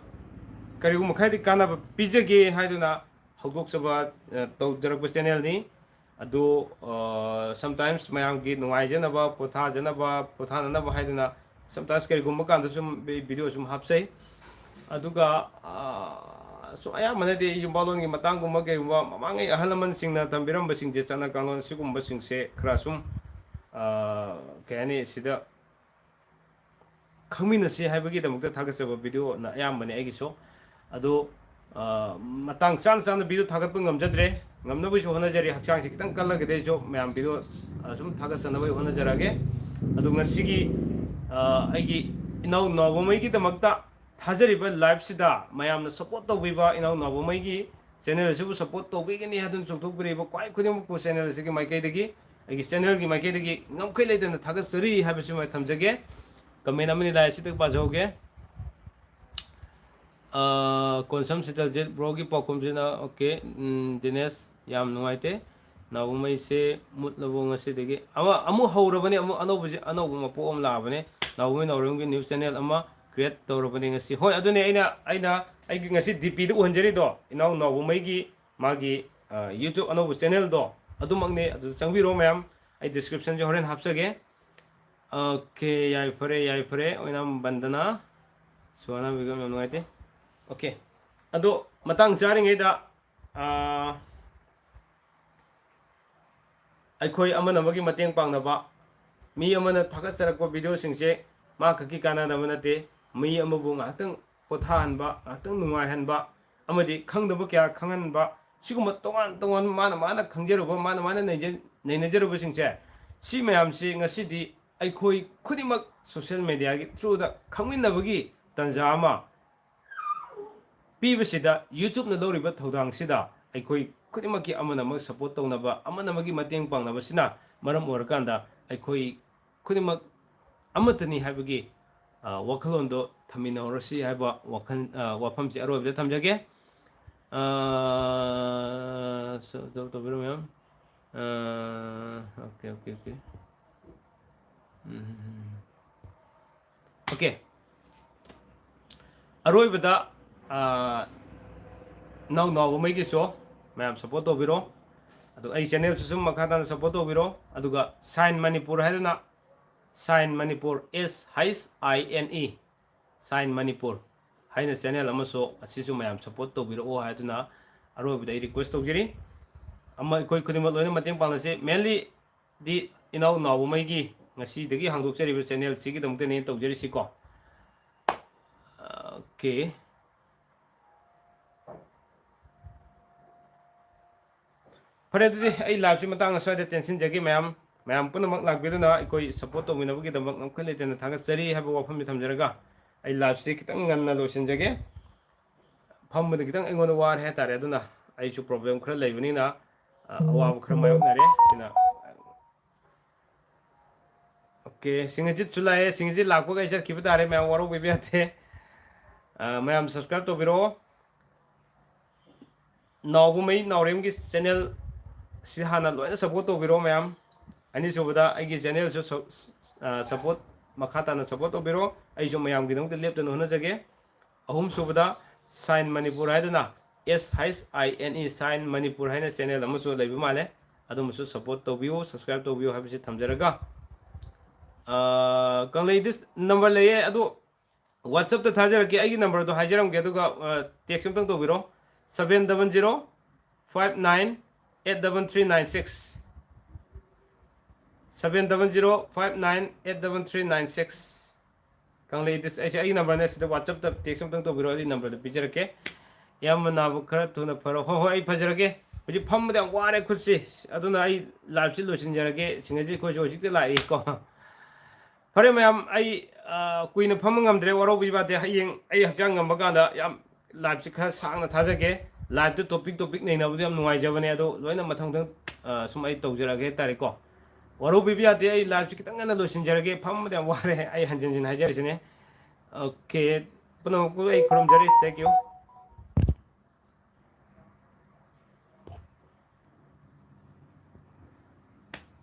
ꯀꯔꯤꯒꯨꯝꯕ ꯈꯔꯗꯤ ꯀꯥꯟꯅꯕ ꯄꯤꯖꯒꯦ ꯍꯥꯏꯗꯨꯅ ꯍꯧꯗꯣꯛꯆꯕ, ꯑ, ꯇꯧꯖꯔꯛꯄ channel ꯅꯤ꯫ ꯑꯗꯨ, ꯑ, sometimes ꯃꯌꯥꯝꯒꯤ ꯅꯨꯡꯉꯥꯏꯖꯅꯕ, ꯄꯣꯊꯥꯖꯅꯕ, ꯄꯣꯊꯥꯅꯅꯕ ꯍꯥꯏꯗꯨꯅ sometimes ꯀꯔꯤꯒꯨꯝꯕ ꯀꯥꯟꯗ ꯁꯨꯝ vi-, video ꯁꯨꯝ ꯍꯥꯞꯆꯩ꯫ ꯑꯗꯨꯒ, ꯑ, ꯁꯨꯝ ꯑꯌꯥꯝꯕꯅꯗꯤ ꯌꯨꯝꯕꯥꯜꯂꯣꯟꯒꯤ ꯃꯇꯥꯡꯒꯨꯝꯕ ꯀꯩꯒꯨꯝꯕ ꯃꯃꯥꯡꯉꯩ ꯑꯍꯜ ꯂꯃꯟꯁꯤꯡꯅ ꯊꯝꯕꯤꯔꯝꯕꯁꯤꯡꯁꯦ, ꯆꯠꯅ ꯀꯥꯡꯂꯣꯟ ꯁꯤꯒꯨꯝꯕꯁꯤꯡꯁꯦ ꯈꯔ ꯁꯨꯝ, ꯑ, ꯀꯩ ꯍꯥꯏꯅꯤ, ꯁꯤꯗ ꯈꯪꯃꯤꯟꯅꯁꯤ ꯍꯥꯏꯕꯒꯤꯗꯃꯛꯇ ꯊꯥꯒꯠꯆꯕ video ꯅ ꯑꯌꯥꯝꯕꯅꯦ ꯑꯩꯒꯤꯁꯨ꯫ ꯑꯗꯣ, ꯑ, ꯃꯇꯥꯡ ꯆꯥꯅ ꯆꯥꯅ video ꯊꯥꯒꯠꯄ ꯉꯝꯖꯗ꯭ꯔꯦ꯫ ꯉꯝꯅꯕꯒꯤꯁꯨ ꯍꯣꯠꯅꯖꯔꯤ꯫ ꯍꯛꯆꯥꯡꯁꯤ ꯈꯤꯇꯪ ꯀꯜꯂꯒꯗꯤ ꯑꯩꯁꯨ ꯃꯌꯥꯝ video, ꯑ, ꯁꯨꯝ ꯊꯥꯒꯠꯆꯅꯕꯒꯤ ꯍꯣꯠꯅꯖꯔꯛꯑꯒꯦ꯫ ꯑꯗꯣ ꯉꯁꯤꯒꯤ, ꯑ, ꯑꯩꯒꯤ ꯏꯅꯥꯎ ꯅꯥꯎꯕꯉꯩꯒꯤꯗꯃꯛꯇ ꯊꯥꯖꯔꯤꯕ live ꯁꯤꯗ ꯃꯌꯥꯝꯅ support ꯇꯧꯕꯤꯕ, ꯏꯅꯥꯎ ꯅꯥꯎꯕꯉꯩꯒꯤ channel ꯑꯁꯤꯕꯨ support ꯇꯧꯕꯤꯒꯅꯤ ꯍꯥꯏꯗꯨꯅ ꯆꯣꯡꯊꯣꯛꯄꯤꯔꯤꯕ ꯈ꯭ꯋꯥꯏ ꯈꯨꯗꯤꯡꯃꯛꯄꯨ channel ꯑꯁꯤꯒꯤ ꯃꯥꯏꯀꯩꯗꯒꯤ, ꯑꯩꯒꯤ channel ꯒꯤ ꯃꯥꯏꯀꯩꯗꯒꯤ ꯉꯝꯈꯩ ꯂꯩꯇꯅ ꯊꯥꯒꯠꯆꯔꯤ ꯍꯥꯏꯕꯁꯤꯃ ꯊꯝꯖꯒꯦ꯫ Comment ꯑꯃꯅꯤ ꯂꯥꯛꯑꯦ, ꯁꯤꯇꯪ ꯄꯥꯖꯍꯧꯒꯦ꯫ ꯑꯥ, ꯀꯣꯟꯁꯝ ꯁꯤꯇꯜꯖꯤꯠ, bro ꯒꯤ ꯄꯥꯎꯈꯨꯝꯁꯤꯅ, ꯑꯣꯀꯦ, ꯎꯝ, ꯗꯤꯅꯦꯁ, ꯌꯥꯝ ꯅꯨꯡꯉꯥꯏꯇꯦ꯫ ꯅꯥꯎꯕꯃꯩꯁꯦ ꯃꯨꯠꯂꯕꯣ ꯉꯁꯤꯗꯒꯤ? ꯑꯃ, ꯑꯃꯨꯛ ꯍꯧꯔꯕꯅꯤ, ꯑꯃꯨꯛ ꯑꯅꯧꯕꯁꯤ, ꯑꯅꯧꯕ ꯃꯄꯣꯛ ꯑꯃ ꯂꯥꯛꯑꯕꯅꯤ꯫ ꯅꯥꯎꯕꯃꯩ ꯅꯥꯎꯔꯦꯝꯒꯤ new channel ꯑꯃ create ꯇꯧꯔꯕꯅꯤ ꯉꯁꯤ꯫ ꯍꯣꯏ, ꯑꯗꯨꯅꯦ ꯑꯩꯅ, ꯑꯩꯅ, ꯑꯩꯒꯤ ꯉꯁꯤ D P ꯗ ꯎꯍꯟꯖꯔꯤꯗꯣ, ꯏꯅꯥꯎ ꯅꯥꯎꯕꯃꯩꯒꯤ ꯃꯥꯒꯤ, ꯑ, YouTube ꯑꯅꯧꯕ channel ꯗꯣ ꯑꯗꯨꯃꯛꯅꯦ꯫ ꯑꯗꯨꯗ ꯆꯪꯕꯤꯔꯣ ꯃꯌꯥꯝ, ꯑꯩ description ꯁꯦ ꯍꯣꯔꯦꯟ ꯍꯥꯞꯆꯒꯦ꯫ ꯑꯣꯀꯦ, ꯌꯥꯏꯐꯔꯦ, ꯌꯥꯏꯐꯔꯦ꯫ ꯑꯣꯏꯅꯥꯝ ꯕꯟꯗꯅꯥ, ꯁꯨꯍꯥꯅꯥ ꯕꯦꯒꯝ, ꯌꯥꯝ ꯅꯨꯡꯉꯥꯏꯇꯦ꯫ ꯑꯣꯀꯦ, ꯑꯗꯣ ꯃꯇꯥꯡ ꯆꯥꯔꯤꯉꯩꯗ, ꯑ, ꯑꯩꯈꯣꯏ ꯑꯃꯅ ꯑꯃꯒꯤ ꯃꯇꯦꯡ ꯄꯥꯡꯅꯕ, ꯃꯤ ꯑꯃꯅ ꯊꯥꯒꯠꯆꯔꯛꯄ videoꯁꯤꯡꯁꯦ ꯃꯥ ꯈꯛꯀꯤ ꯀꯥꯟꯅꯅꯕ ꯅꯠꯇꯦ, ꯃꯤ ꯑꯃꯕꯨ ꯉꯥꯏꯍꯥꯛꯇꯪ ꯄꯣꯊꯥꯍꯟꯕ, ꯉꯥꯏꯍꯥꯛꯇꯪ ꯅꯨꯡꯉꯥꯏꯍꯟꯕ, ꯑꯃꯗꯤ ꯈꯪꯗꯕ ꯀꯌꯥ ꯈꯪꯍꯟꯕ, ꯁꯤꯒꯨꯝꯕ ꯇꯣꯉꯥꯟ ꯇꯣꯉꯥꯟꯕ ꯃꯥꯅ ꯃꯥꯅ ꯈꯪꯖꯔꯨꯕ, ꯃꯥꯅ ꯃꯥꯅ ꯅꯩꯖ-, ꯅꯩꯅꯖꯔꯨꯕꯁꯤꯡꯁꯦ, ꯁꯤ ꯃꯌꯥꯝꯁꯤ ꯉꯁꯤꯗꯤ ꯑꯩꯈꯣꯏ ꯈꯨꯗꯤꯡꯃꯛ social mediaꯒꯤ throughꯗ ꯈꯪꯃꯤꯟꯅꯕꯒꯤ ꯇꯥꯟꯖꯥ ꯑꯃ ꯄꯤꯕꯁꯤꯗ, YouTubeꯅ ꯂꯧꯔꯤꯕ ꯊꯧꯗꯥꯡꯁꯤꯗ ꯑꯩꯈꯣꯏ ꯈꯨꯗꯤꯡꯃꯛꯀꯤ ꯑꯃꯅ ꯑꯃ support ꯇꯧꯅꯕ, ꯑꯃꯅ ꯑꯃꯒꯤ ꯃꯇꯦꯡ ꯄꯥꯡꯅꯕꯁꯤꯅ ꯃꯔꯝ ꯑꯣꯏꯔꯀꯥꯟꯗ ꯑꯩꯈꯣꯏ ꯈꯨꯗꯤꯡꯃꯛ ꯑꯃꯠꯇꯅꯤ ꯍꯥꯏꯕꯒꯤ, ꯑ, ꯋꯥꯈꯜꯂꯣꯟꯗꯣ ꯊꯝꯃꯤꯟꯅꯍꯧꯔꯁꯤ ꯍꯥꯏꯕ ꯋꯥꯈꯜ, ꯑ, ꯋꯥꯐꯝꯁꯤ ꯑꯔꯣꯏꯕꯗ ꯊꯝꯖꯒꯦ꯫ ꯑ, ꯁ-, ꯇꯧ-, ꯇꯧꯕꯤꯔꯣ ꯃꯌꯥꯝ꯫ ꯑ, okay, okay, okay. ꯎꯝ, ꯎꯝ, ꯎꯝ. Okay. ꯑꯔꯣꯏꯕꯗ, ꯑ, ꯏꯅꯥꯎ ꯅꯥꯎꯕꯃꯩꯒꯤꯁꯨ ꯃꯌꯥꯝ support ꯇꯧꯕꯤꯔꯣ꯫ ꯑꯗꯨ ꯑꯩ channelꯁꯨ ꯁꯨꯝ ꯃꯈꯥ ꯇꯥꯅ support ꯇꯧꯕꯤꯔꯣ꯫ ꯑꯗꯨꯒ Shine Manipur ꯍꯥꯏꯗꯨꯅ, Shine Manipur, S H I N E, Shine Manipur ꯍꯥꯏꯅ channel ꯑꯃꯁꯨ, ꯑꯁꯤꯁꯨ ꯃꯌꯥꯝ support ꯇꯧꯕꯤꯔꯛꯑꯣ ꯍꯥꯏꯗꯨꯅ ꯑꯔꯣꯏꯕꯗ ꯑꯩ request ꯇꯧꯖꯔꯤ꯫ ꯑꯃ ꯑꯩꯈꯣꯏ ꯈꯨꯗꯤꯡꯃꯛ ꯂꯣꯏꯅ ꯃꯇꯦꯡ ꯄꯥꯡꯅꯁꯤ꯫ Mainly ꯗꯤ ꯏꯅꯥꯎ ꯅꯥꯎꯕꯃꯩꯒꯤ ꯉꯁꯤꯗꯒꯤ ꯍꯥꯡꯗꯣꯛꯆꯔꯤꯕ channelꯁꯤꯒꯤꯗꯃꯛꯇꯅꯦ ꯇꯧꯖꯔꯤꯁꯤꯀꯣ꯫ Okay. ꯐꯔꯦ, ꯑꯗꯨꯗꯤ ꯑꯩ liveꯁꯤ ꯃꯇꯥꯡ ꯑꯁ꯭ꯋꯥꯏꯗ ꯇꯦꯟꯁꯤꯟꯖꯒꯦ꯫ ꯃꯌꯥꯝ, ꯃꯌꯥꯝ ꯄꯨꯝꯅꯃꯛ ꯂꯥꯛꯄꯤꯗꯨꯅ ꯑꯩꯈꯣꯏ support ꯇꯧꯃꯤꯟꯅꯕꯒꯤꯗꯃꯛ ꯉꯝꯈꯩ ꯂꯩꯇꯅ ꯊꯥꯒꯠꯆꯔꯤ ꯍꯥꯏꯕ ꯋꯥꯐꯝꯁꯤ ꯊꯝꯖꯔꯒ, ꯑꯩ liveꯁꯤ ꯈꯤꯇꯪ ꯉꯟꯅ ꯂꯣꯏꯁꯤꯟꯖꯒꯦ꯫ ꯐꯝꯕꯗ ꯈꯤꯇꯪ ꯑꯩꯉꯣꯟꯗ ꯋꯥꯔꯦ ꯍꯥꯏꯇꯥꯔꯦ, ꯑꯗꯨꯅ ꯑꯩꯁꯨ problem ꯈꯔ ꯂꯩꯕꯅꯤꯅ, ꯑ, ꯑꯋꯥꯕ ꯈꯔ ꯃꯥꯌꯣꯛꯅꯔꯦ꯫ ꯁꯤꯅ, okay, ꯁꯤꯡꯍꯖꯤꯠꯁꯨ ꯂꯥꯛꯑꯦ꯫ ꯁꯤꯡꯍꯖꯤꯠ ꯂꯥꯛꯄꯒ ꯑꯩ ꯆꯠꯈꯤꯕ ꯇꯥꯔꯦ, ꯃꯌꯥꯝ ꯋꯥꯔꯧꯕꯤꯕ ꯌꯥꯗꯦ꯫ ꯑ, ꯃꯌꯥꯝ subscribe ꯇꯧꯕꯤꯔꯛꯑꯣ꯫ ꯅꯥꯎꯕꯃꯩ ꯅꯥꯎꯔꯦꯝꯒꯤ channel ꯁꯤ ꯍꯥꯟꯅ ꯂꯣꯏꯅ support ꯇꯧꯕꯤꯔꯣ ꯃꯌꯥꯝ꯫ ꯑꯅꯤꯁꯨꯕꯗ ꯑꯩꯒꯤ channelꯁꯨ ꯁ-, ꯑ, support, ꯃꯈꯥ ꯇꯥꯅ support ꯇꯧꯕꯤꯔꯣ꯫ ꯑꯩꯁꯨ ꯃꯌꯥꯝꯒꯤꯗꯃꯛꯇ ꯂꯦꯞꯇꯅ ꯍꯣꯠꯅꯖꯒꯦ꯫ ꯑꯍꯨꯝꯁꯨꯕꯗ Shine Manipur ꯍꯥꯏꯗꯨꯅ, S H I N E, Shine Manipur ꯍꯥꯏꯅ channel ꯑꯃꯁꯨ ꯂꯩꯕ ꯃꯥꯜꯂꯦ꯫ ꯑꯗꯨꯃꯁꯨ support ꯇꯧꯕꯤꯌꯨ, subscribe ꯇꯧꯕꯤꯌꯨ ꯍꯥꯏꯕꯁꯤ ꯊꯝꯖꯔꯒ, ꯑ, ꯀꯪꯂꯩꯗꯤ number ꯂꯩꯌꯦ, ꯑꯗꯨ WhatsAppꯇ ꯊꯥꯖꯔꯛꯀꯦ꯫ ꯑꯩꯒꯤ numberꯗꯣ ꯍꯥꯏꯖꯔꯝꯒꯦ, ꯑꯗꯨꯒ, ꯑ, text ꯑꯝꯇꯪ ꯇꯧꯕꯤꯔꯣ, seven double zero five nine eight double three nine six꯫ Seven double zero five nine eight double three nine six꯫ ꯀꯪꯂꯩ ꯗꯤꯁ ꯑꯩꯁꯦ ꯑꯩꯒꯤ ꯅꯝꯕꯔꯅꯦ, ꯁꯤꯗ WhatsApp-ꯇ text ꯑꯝꯇꯪ ꯇꯧꯕꯤꯔꯛꯑꯣ, ꯑꯩ ꯅꯝꯕꯔꯗꯣ ꯄꯤꯖꯔꯛꯀꯦ꯫ ꯏꯌꯥꯝꯕ ꯅꯥꯕ ꯈꯔ ꯊꯨꯅ ꯐꯔꯣ꯫ ꯍꯣꯏ ꯍꯣꯏ, ꯑꯩ ꯐꯖꯔꯒꯦ꯫ ꯍꯧꯖꯤꯛ ꯐꯝꯕꯗ ꯌꯥꯝ ꯋꯥꯔꯦ ꯈꯨꯠꯁꯤ, ꯑꯗꯨꯅ ꯑꯩ live-ꯁꯤ ꯂꯣꯏꯁꯤꯟꯖꯔꯒꯦ꯫ ꯁꯤꯡꯒꯩꯁꯤ ꯑꯩꯈꯣꯏꯁꯨ ꯍꯧꯖꯤꯛꯇ ꯂꯥꯛꯏꯀꯣ꯫ ꯐꯔꯦ ꯃꯌꯥꯝ, ꯑꯩ ꯑ, ꯀꯨꯏꯅ ꯐꯝꯕ ꯉꯝꯗ꯭ꯔꯦ, ꯋꯥꯔꯧꯕꯤꯕ ꯌꯥꯗꯦ꯫ ꯍꯌꯦꯡ ꯑꯩ ꯍꯛꯆꯥꯡ ꯉꯝꯕ ꯀꯥꯟꯗ ꯌꯥꯝ live-ꯁꯤ ꯈꯔ ꯁꯥꯡꯅ ꯊꯥꯖꯒꯦ꯫ Live-ꯇ topic topic ꯅꯩꯅꯕꯗꯣ ꯌꯥꯝ ꯅꯨꯡꯉꯥꯏꯖꯕꯅꯦ, ꯑꯗꯣ ꯂꯣꯏꯅ ꯃꯊꯪ ꯃꯊꯪ ꯑ, ꯁꯨꯝ ꯑꯩ ꯇꯧꯖꯔꯛꯑꯒꯦ ꯍꯥꯏꯇꯥꯔꯦꯀꯣ꯫ ꯋꯥꯔꯧꯕꯤꯕ ꯌꯥꯗꯦ, ꯑꯩ live-ꯁꯤ ꯈꯤꯇꯪ ꯉꯟꯅ ꯂꯣꯏꯁꯤꯟꯖꯔꯒꯦ꯫ ꯐꯝꯕꯗ ꯌꯥꯝ ꯋꯥꯔꯦ, ꯑꯩ ꯍꯟꯖꯤꯟ ꯍꯟꯖꯤꯟ ꯍꯥꯏꯖꯔꯤꯁꯤꯅꯦ꯫ Okay, ꯄꯨꯝꯅꯃꯛꯄꯨ ꯑꯩ ꯈꯨꯔꯨꯝꯖꯔꯤ꯫ Thank you꯫